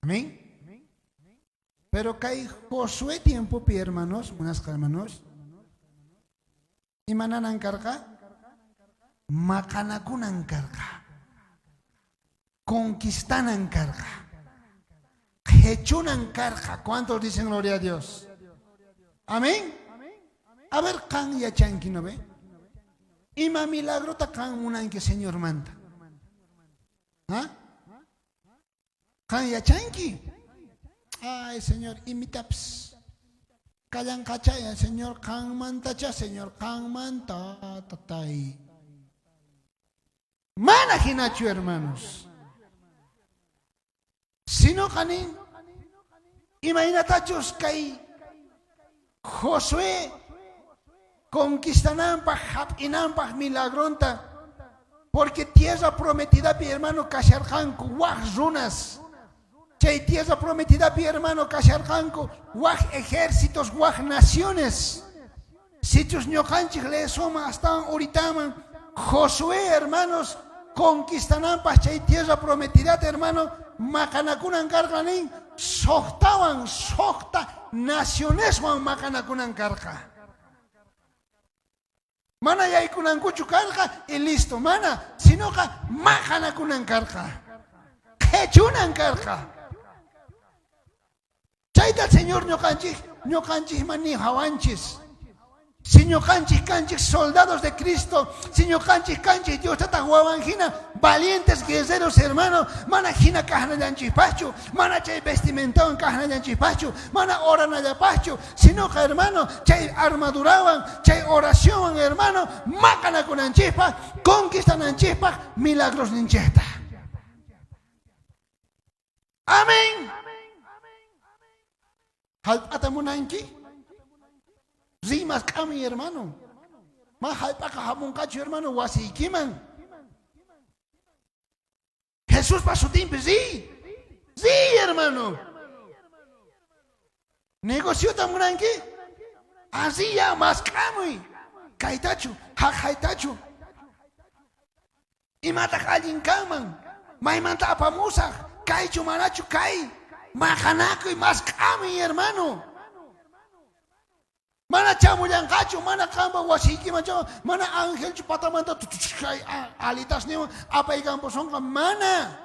Amén. Pero kay Josué tiempopi, hermanos, munasqa hermanos, imananan karqa? Maqanakunan karqa. Conquistanan karqa. Qhechunan karqa. ¿Cuántos dicen gloria a Dios? Amén. A ver, qan yachanki, ¿no ve? Ima milagrota qan munanki Señormanta. ¿Ah? Qan yachanki. Ay, Señor, imitapis. Kallanqachaya, Señor, qanmantacha, Señor, qanmanta, tatay. Mana hinachu, hermanos. Sino nin, imaynatachus kay Josué conquistananpaj, hap'inanpaj milagronta, porque tierra prometidapi, hermano, kasharqanku waj runas. Chay tierra prometidapi, hermano, kasharqanku waj ejércitos, waj naciones. Sichus ñuqanchik leesoma astawan uritaman, Josué, hermanos, conquistananpaj chay tierra prometidata, hermano, maqanakunan karqa nin, sojtawan, sojta nacioneswan maqanakunan karqa. Mana yaykunankuchu karqa y listo, mana, sinoqa maqanakunan karqa. Qhechunan karqa. Chayta Señor ñuqanchik, ñuqanchikman ni hawanchis. Si ñuqanchik kanchik soldados de Cristo, si ñuqanchik kanchik Dios tataq wawan hina, valientes guerreros, hermano, mana hina kajnallanchikpaqchu, mana chay vestimentawan kajnallanchikpaqchu, mana oranallapaqchu, sinoqa, hermano, chay armadurawan, chay oracionwan, hermano, maqanakunanchikpaq, conquistananchikpaq, milagros ninchikta. Amén. Jallp'ata munanki? Rimas k'ami, hermano. Ma jallp'aqa hamunqachu, hermano, wasiykiman. Jesuspa sutinpi riy. Riy, hermano. Negociota munanki? Asiya mask'amuy. Kaytachu, haqhaytachu. Imataq allin kanman? Maymanta apamusaq? Kaychu manachu kay? Maqanakuy mask'amuy, hermano. Mana chamullanqachu, mana qampa wasiykiman chamu, mana angelchu patamanta tutuchkay alitas niwan apaykampusonqa, mana.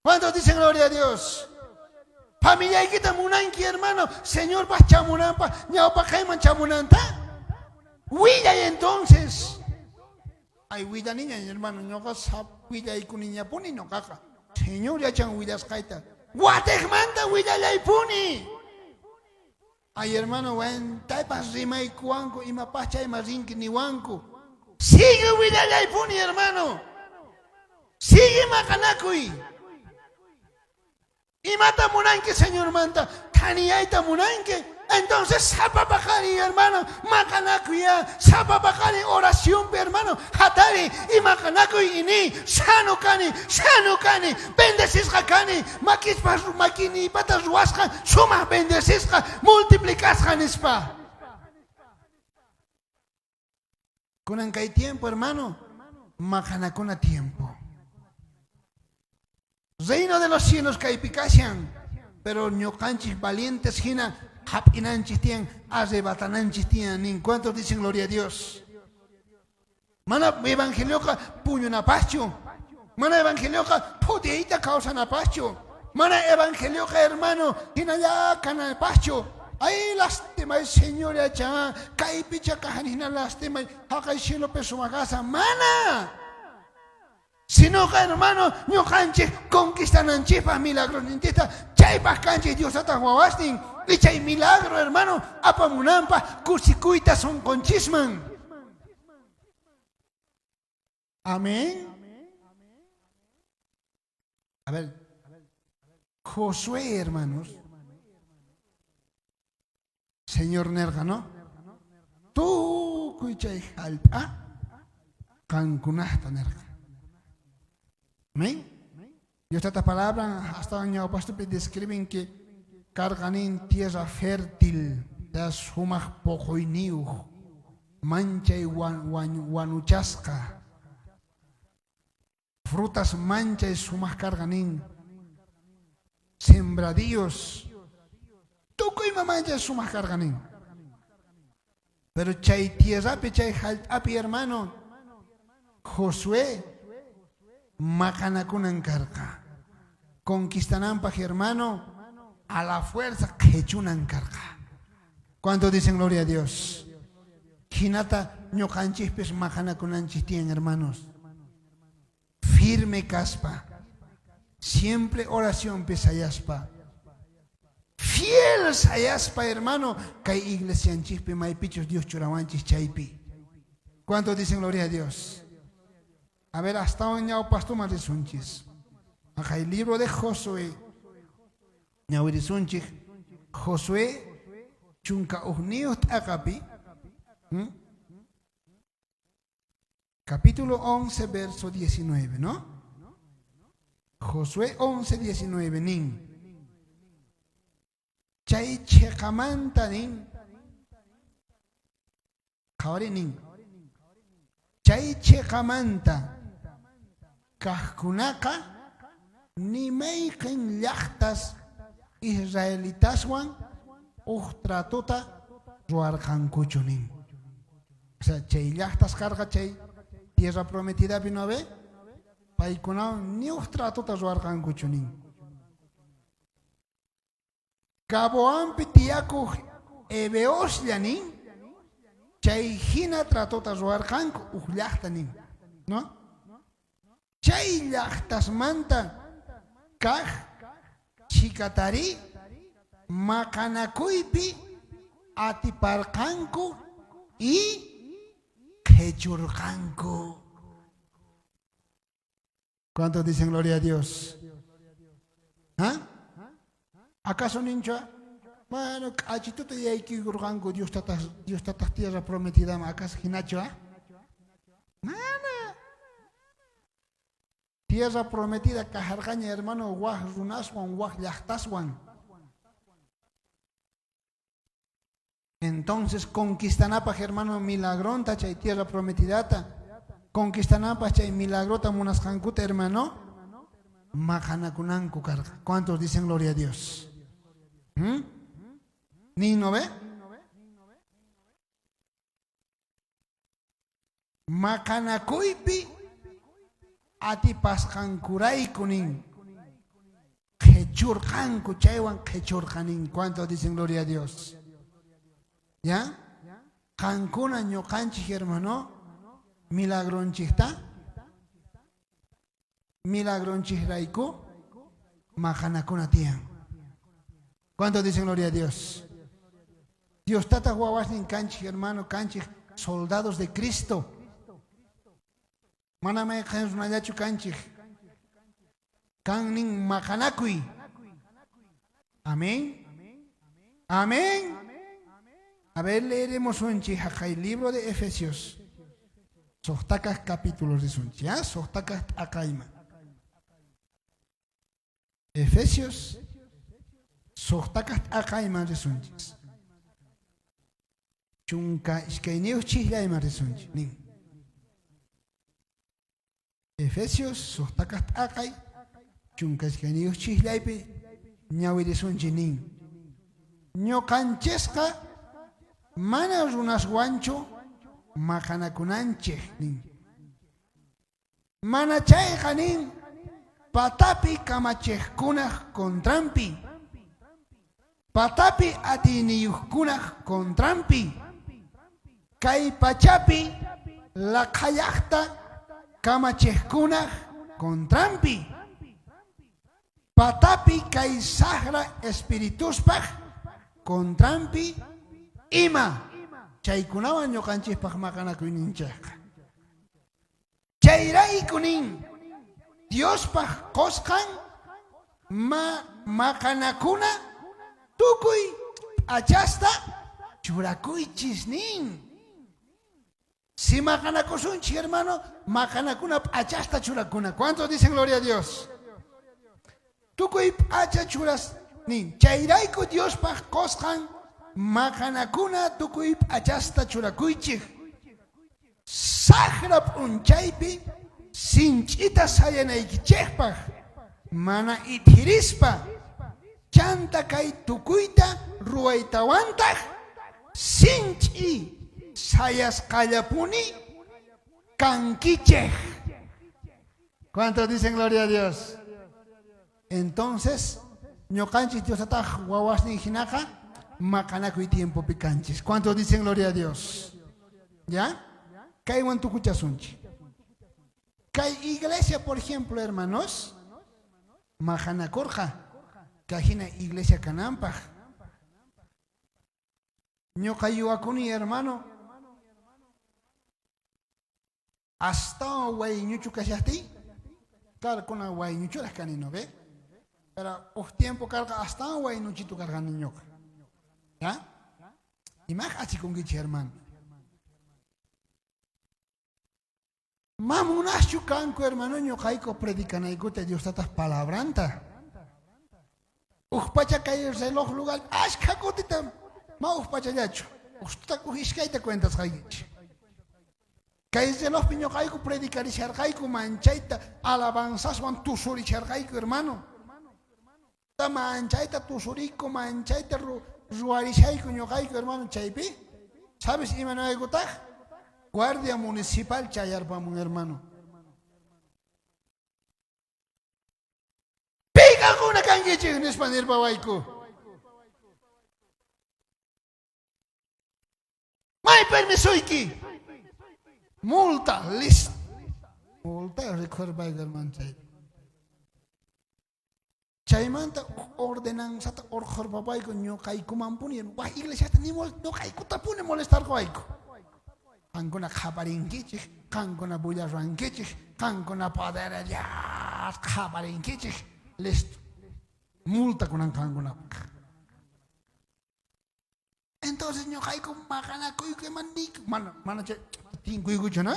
¿Cuántos dicen gloria a Dios? Familiaykita munanki, hermano, Señorpaj chamunanpaj, ñawpaqayman chamunanta. Willay entonces. Ay, willaniña, hermano, ñuqa sap willaykuniñapuni ñuqaqa. Señor yachan willasqayta. Watejmanta willallaypuni. Ay, hermano, wentaypas rimaykuwanku, imapaj chayman rinki niwanku. Sigue willallaypuni, hermano. Sigue maqanakuy. Imata munanki, Señormanta? Thaniyayta munanki? Entonces, sapa paqarin, hermano, maqanakuy ya. Sapa paqarin oracionpi, hermano, hatari y maqanakuy y ni sano kani, sano kani, bendecisqa kani, makispa makiniypata ruwasqa, sumaq bendecisqa, multiplicasqa nispa. Kunan kay tiempo, hermano, maqanakuna tiempo. Reino de los cielos kaypi kashan, pero ñuqanchik valientes hina hap'inanchik tiyan, arrebatananchik tiyan nin. ¿Cuántos dicen gloria a Dios? Mana evangelioqa puñunapaqchu, mana evangelioqa phutiyta kawsanapaqchu, mana evangelioqa, hermano, hinalla kanapaqchu. Ay, lastimay, Señor, yacha, kaypicha kajan hina lastimay, haqay cielopi sumaqasa, mana. Sinoqa, hermano, ñuqanchik conquistananchikpaq milagros nintita, chaypaq kanchik Dios tataq wawasnin, y chay milagro, hermano, apamunanpaq kusikuyta sunqunchisman. Amén. A ver, Josué, hermanos, Señor nerqa, ¿no? Tukuy chay jallp'a qankunajta nerqa. Amén. Dios Tata palabran astawan ñawpastupi describen que karqa nin tierra fértil, sumaj poqoyniyuj, manchay wanuchasqa. Frutas manchay sumaj karqa nin. Sembradíos. Tukuy ima manchay sumaj karqa nin. Pero chay tierrapi, chay jallp'api, hermano, Josué maqanakunan karqa. Conquistananpaj, hermano, a la fuerza qhechunan karqa. ¿Cuánto dicen gloria a Dios? Jinata ñuqanchikpis maqanakunanchik tiyan, hermanos. Firme kaspa, siempre oracionpi sayaspa, fiel sayaspa, hermano, kay iglesianchikpi maypichus Dios churawanchik chaypi. ¿Cuánto dicen gloria a Dios? A ver, astawan ñawpastuman risunchis. Jaqay libro de Josué, ñawirisunchik, Josué 11 t'aqapi, Capítulo 11, verso 19, ¿no? Josué 11, 19, nin. Chay cheqamanta nin. Qhawari nin. Chay cheqamanta kajkunaqa ni mayqen llajtas israelitaswan uj tratota ruwarqankuchu nin. O sea, chay llajtas karqa chay tierra prometidapi, ¿no ve? Paykunawan ni uj tratota ruwarqankuchu nin. Gabaonpi tiyakuj heveoslla nin, chay jina tratota ruwarqanku uj llajta nin, ¿no? Chay llajtasmanta kaj chhikatari maqanakuypi atiparqanku y qhechurqanku. ¿Cuántos dicen gloria a Dios? ¿Ah? ¿Acaso ninchu? Bueno, k'achituta yaykuykurqanku Dios tataj, Dios tataj tierra prometidaman, acaso jinachu, ah? Mana. Tierra prometida kajarqaña, hermano, waj runaswan, waj llajtaswan. Entonces, conquistanapaj, hermano, milagronta chay tierra prometidata. Conquistanapaj chay milagrota munasqankuta, hermano, maqanakunanku karqa. ¿Cuántos dicen gloria a Dios? ¿Mm? ¿Ni no ve? Maqanakuypi atipasqankurayku nin. Qhechurqanku, chaywan qhechurqa nin. ¿Cuántos dicen gloria a Dios? ¿Ya? Qankuna ñuqanchik, hermano, milagronchikta, milagronchikrayku maqanakuna tiyan. ¿Cuántos dicen gloria a Dios? Dios tata wawasnin kanchik, hermano, kanchik soldados de Cristo. Mana mayqen runallachu kanchik. Kan nin maqanakuy. Amén. Amén. A ver, leeremos un jaqay libro de Efesios. Suqta capítulos de sunchi, ¿ya? Suqta t'aqayman. Efesios suqta t'aqayman risunchis. 12 chijllayman risunchis. Nin. Efesios suqta t'aqay 12 chijllaypi ñawirisunchis nin. Ñuqanchisqa mana runaswanchu maqanakunanchik nin. Mana chayqa nin patapi kamachejkunaj contranpi, patapi atiyniyuqkunaj contranpi, kay pachapi laqhayaqta kamachejkunaj contranpi, patapi kay sajra espirituspaj contranpi ima chaykunawan ñuqanchikpaj maqanakuyninchikqa. Chayrayku nin Diospaj qosqan ma maqanakuna tukuy p'achasta churakuychis nin. Si maqanakusunchik, hermano, maqanakuna p'achasta churakuna. ¿Cuántos dicen gloria a Dios? Tukuy p'acha churas nin. Chayrayku Diospaj qosqan maqanakuna tukuy p'achasta churakuychik. Sajra p'unchaypi sinch'ita sayanaykichejpaj, mana ithirispa, chanta kay tukuyta ruwaytawantaj sinch'i sayasqallapuni kankichej. ¿Cuántos dicen gloria a Dios? Entonces, ñoqanchis Diostataj wawasnin jinaqa maqanakuy tiempopi kanchis. ¿Cuántos dicen gloria a Dios? ¿Ya? Kaywan tukuchasunchik. Kay iglesia, por ejemplo, hermanos, maqanakurqa kay jina iglesia kananpaj. Ñuqa yuwakuni, hermano, astawan wayñuchu kashajtiy, claro, kunan wayñuchuraj kani, ¿no ve? Pero uj tiempo karqa astawan waynuchitu karqani ñuqa. ¿Ya? Imaj asikunkichej, hermano? Ma munaschu kanku, hermano, ñuqayku predicanaykuta Dios tataj palabranta. Uj pacha kay reloj lugar ashkha kutita ma uj pachallachu. Uj uj iskayta cuentasqaykichej. Kay relojpi ñuqayku predicarisharqayku manchayta alabanzaswan tusurisharqayku, hermano. Manchayta tusuriyku, manchayta ruwarishayku ñuqayku, hermano, chaypi. ¿Sabes imanaykutaj? Guardia municipal chayarpamun, hermano. Pi qankuna kankichej nispa nirpawayku. May permisoyki. Multa, listo. Multa rikhurpayku, hermano, chaypi. Chaymanta ordenanzata orqhorpapayku ñuqaykumanpuni, waj iglesiata ni ñuqaykutapuni molestarqawayku. Qankuna qhaparinkichej, qankuna bulla ruwankichej, qankuna poderlla qhaparinkichej, listo. Multa kunan qankunapaj. Entonces ñuqayku maqanakuyku ima niyku, mana mana chay tinkuykuchu, ¿no?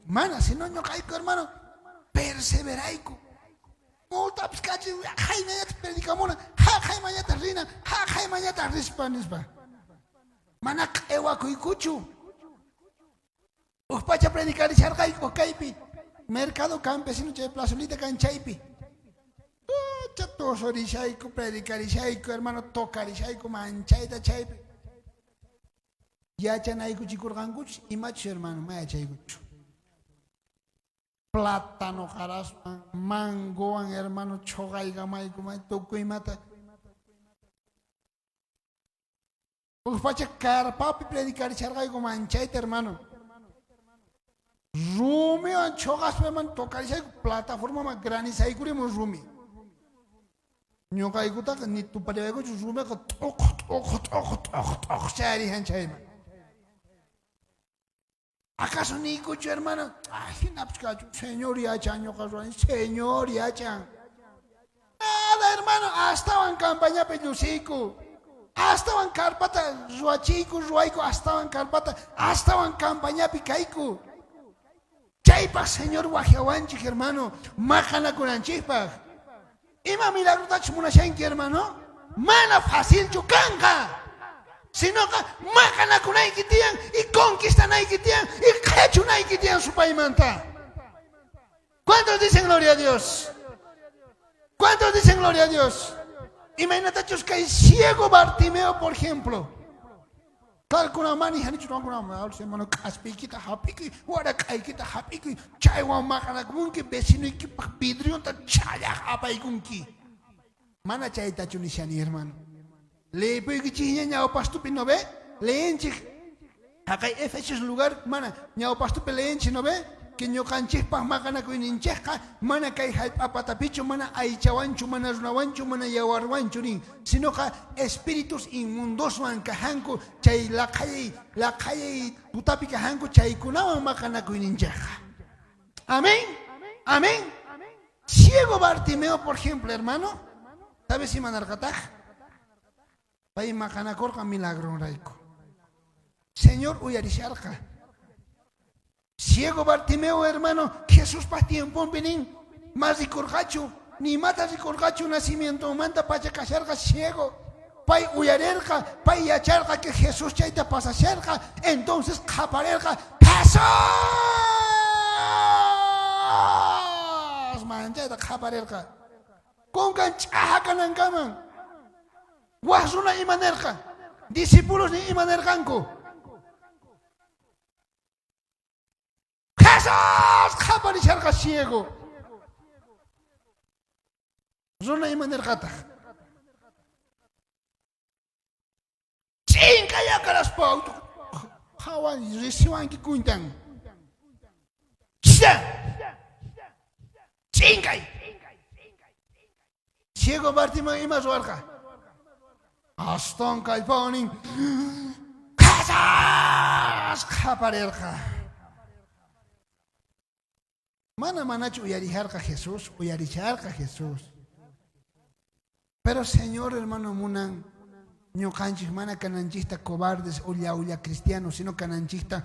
Mana, sino ñuqayku, hermano, perseverayku. Multapis kachin, jaymañataq predicamuna, jaqaymañataq rina, jaqaymañataq rispa nispa. Mana q'ewakuykuchu. Uj pacha predicarisharqayku kaypi, mercado campesino chay plazolita kan chaypi. Pacha tusurishayku, predicarishayku, hermano, tocarishayku manchayta chaypi. Yachanaykuchikurqankuchus imachus, hermano, ma yachaykuchu. Plátano qaraswan, mangowan, hermano, chhuqaykamayku, tukuy imata. Uj pacha carpapi predicarisharqayku manchayta, hermano. Rumiwan chhuqaspa, hermano, tocarishayku plataformaman granizhaykurimun rumi. Ñuqaykutaqa ni tupariwaykuchu rumiqa t'uq t'uq t'uq t'uq t'uq chayarijan chayman. ¿Acaso niykuchu, hermano? Ay, jinapis kachu. Señor yachan ñuqa ruwani, Señor yachan. Nada, hermano, astawan campañapi llusiyku. Astawan carpata ruwachiyku, ruwayku, astawan carpata, astawan campañapi kayku. Chaypaj Señor wajyawanchik, hermano, maqanakunanchikpaj. Ima milagrotachus munashanki, hermano, mana facilchu kanqa. Sinoqa maqanakunayki tiyan y conquistanayki tiyan y qhechunayki tiyan supaymanta. ¿Cuántos dicen gloria a Dios? ¿Cuántos dicen gloria a Dios? Imaynatachus kay ciego Bartimeo, por ejemplo. Kalkuna mani hanichu ruwankuna, hermano, k'aspiykita hap'ikuy, warak'aykita hap'ikuy, chaywan maqanakunki, vecinoykipaj vidrionta challaj apaykunki. Mana chaytachu nishani, hermano. Leepuykichikña ñawpastupi, ¿no ve? Leenchik haqay Efesios lugar, mana ñawpastupi leenchik, ¿no ve? Que ñuqanchikpaj maqanakuyninchikqa mana kay jallp'a patapichu, mana aychawanchu, mana runawanchu, mana yawarwanchu nin, sinoqa espíritus inmundoswan kajanku, chay laqhayay laqhayay tutapi kajanku chaykunawan maqanakuyninchikqa. Amén. Amén. Ciego Bartimeo, por ejemplo, hermano, ¿sabes imanarqataj? Pay maqanakurqa milagronrayku. Señor uyarisharqa. Ciego Bartimeo hermano Jesuspa tiemponpi nin, ma rikorqachu, ni imata rikorqachu nacimientonmanta pacha kasharqa ciego. Pay uyarerqa, pay yacharqa que Jesús chayta pasasharqa, entonces qhaparerqa, Jesús! Manchayta qhaparerqa. Kunkan ch'aja kanankaman. Waj runa ima nerqa? Discipulosnin ima nerqanku? Jesús! Qhaparisharqa ciego. Runa ima nerqataj? Ch'inkaya karaspa qhawan risiwanki kuntan. Ch'inkay. Ciego Bartimeo ima ruwarqa? Astawan kallpawan nin, Jesús! Qhaparerqa. Mana manachu uyarisharqa Jesús, uyarisharqa Jesús. Pero Señor hermano munan ñuqanchik mana kananchikta cobardes o llaulla cristianos, sino kananchikta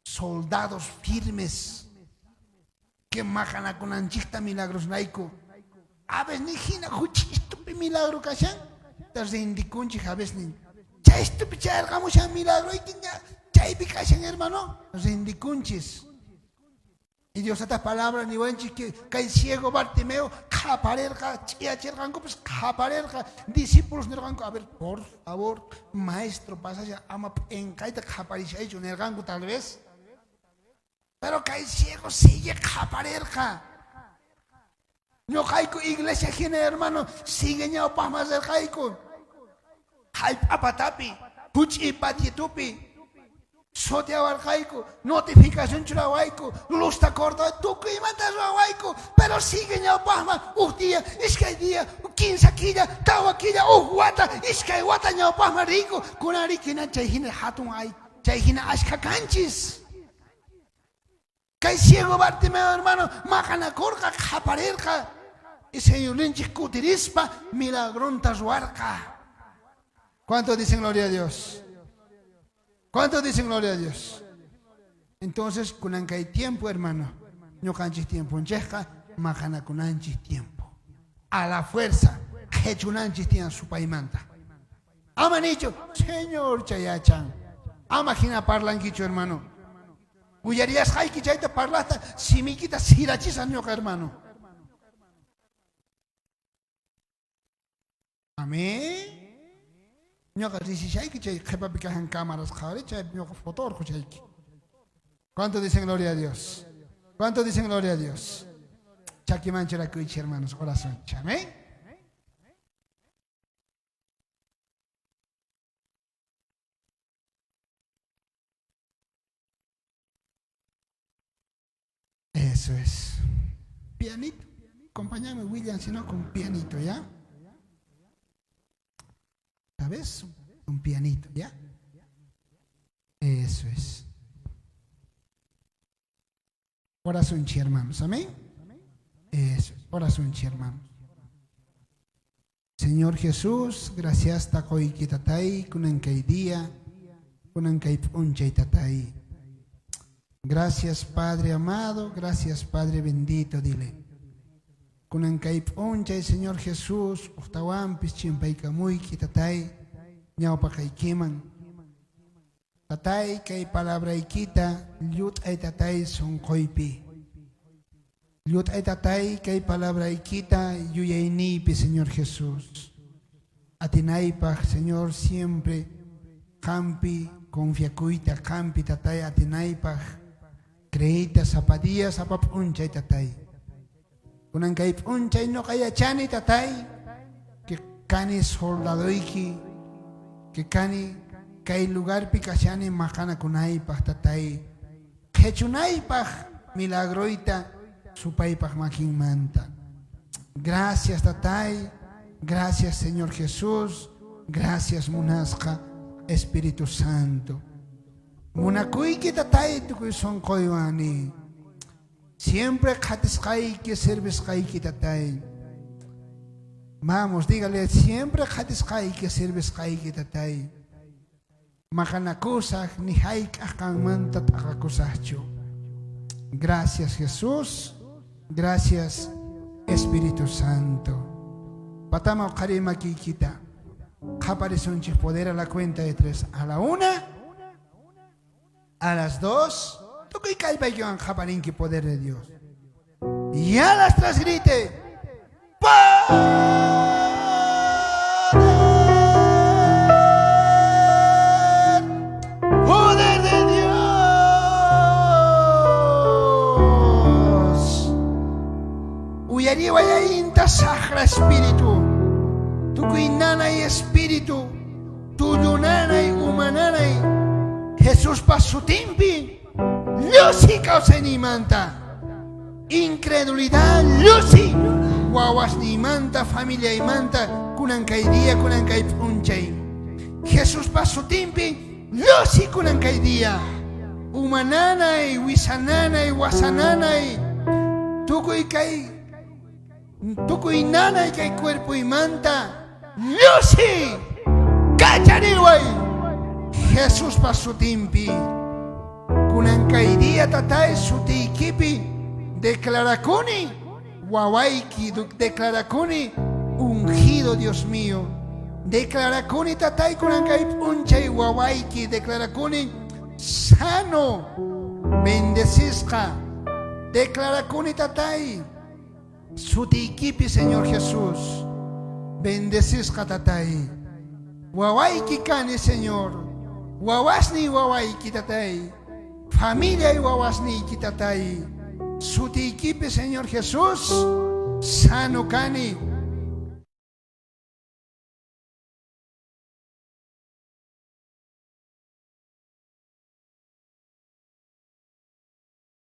soldados firmes que maqanakunanchikta milagrosnayku. A veces ni hina juchistupi milagro kashan, ta rindikunchik a veces nin. Chaystupi chayarqamushan milagroyki ña chaypi kashan hermano, rindikunchis. Y Dios ata palabra niwanchik que kay ciego Bartimeo qhaparerqa, ch'iyachirqankupis qhaparerqa, discípulos nirqanku, a ver, por favor, maestro, pasasha ama p'enqayta qhaparishaychu nirqanku tal vez. Pero kay ciego sigue qhaparerqa. Ñuqayku iglesia hina hermano, sigue ñawpaqman rirqayku. Jallp'a patapi, huch'i patitupi, soteawarqayku, notificación churawayku, luzta corta, tukuy imata ruwawayku, pero sigue ñawpaqman uj día, iskay día, kinsa killa, tawa killa, uj wata, iskay wata ñawpaqman riyku, kunan rikina chay hina hatun ay, chay hina ashkha kanchis. Kay ciego Bartimeo hermano maqanakurqa, qhaparerqa, y Señorninchik kutirispa milagronta ruwarqa. ¿Cuántos dicen gloria a Dios? ¿Cuántos dicen gloria a Dios? Entonces, kunan kay tiempo, hermano, ñuqanchik tiemponchikqa maqanakunanchik tiempo. A la fuerza, qhechunanchik tiyan supaymanta. Ama nichu, Señor chayachan. Ama hina parlankichu, hermano. Uyariyasqayki chayta parlasta simiykita sirachisaj ñuqa, hermano. Amén. Ñuqa risishayki chay qhipapi kajan cámaras qhawari chay ñuqa foto urquchayki. ¿Cuántos dicen gloria a Dios? ¿Cuántos dicen gloria a Dios? Chakiman churakuychik, hermanos, oración. Amén. Eso es. Pianito. Acompáñame, William, si no, con pianito, ¿ya? ¿Sabes? Un pianito, ¿ya? Eso es. Oración, hermanos. Amén. Eso es. Oración, hermanos. Señor Jesús, gracias taqoyki tatay, kunan kay día, kunan kay p'unchay tatay. Gracias Padre amado, gracias Padre bendito, dile. Kunan kay p'unchay Señor Jesús, ujtawanpis chimpaykamuyki tatay, ñawpaqaykiman. Tatay kay palabraykita llut'ay tatay sunquypi. Llut'ay tatay kay palabraykita yuyayniypi, Señor Jesús. Atinaypaj, Señor, siempre qampi confiakuyta, qampi tatay atinaypaj, creeyta sapa día, sapa p'unchay tatay. Kunan kay p'unchay ñuqa yachani tatay, que kani soldadoyki, que kani kay lugarpi kashani maqanakunaypaj tatay, qhechunaypaj milagroyta supaypaj makinmanta. Gracias tatay, gracias Señor Jesús, gracias munasqa Espíritu Santo. Munakuyki tatay tukuy sunquywan Siempre qhatisqayki servisqayki tatay. Vamos, dígale, siempre qhatisqayki servisqayki tatay. Maqanakusaj ni hayk'aj qanmanta t'aqakusajchu. Gracias Jesús, gracias Espíritu Santo. Patama uqhariy makiykita. Qhaparisunchej poder a la cuenta de tres. A la una, a las dos, tukuy kallpaykiwan qhaparinki poder de Dios. Y a las tres grite, ¡Poder! ¡Poder de Dios! Uyariway allinta sajra espíritu, tukuy nanay espíritu, tullu nanay, uma nanay, Jesuspa sutinpi llusi kawsayniymanta, incredulidad llusi wawasniymanta, familiaymanta, kunan kay día, kunan kay p'unchay. Jesuspa sutinpi llusi kunan kay día. Uma nanay, wisa nanay, wasa nanay, tukuy kay tukuy nanay kay cuerpoymanta llusi kachariway Jesuspa sutinpi. Kunan kay día tatay sutiykipi declarakuni wawayki, declarakuni ungido Dios mío. Declarakuni tatay kunan kay p'unchay wawayki, declarakuni sano, bendecisqa. Declarakuni tatay sutiykipi Señor Jesús, bendecisqa tatay. Wawayki kani Señor, wawasniy wawayki tatay, familiay wawasniyki tatay, sutiykipi Señor Jesús, sano kani.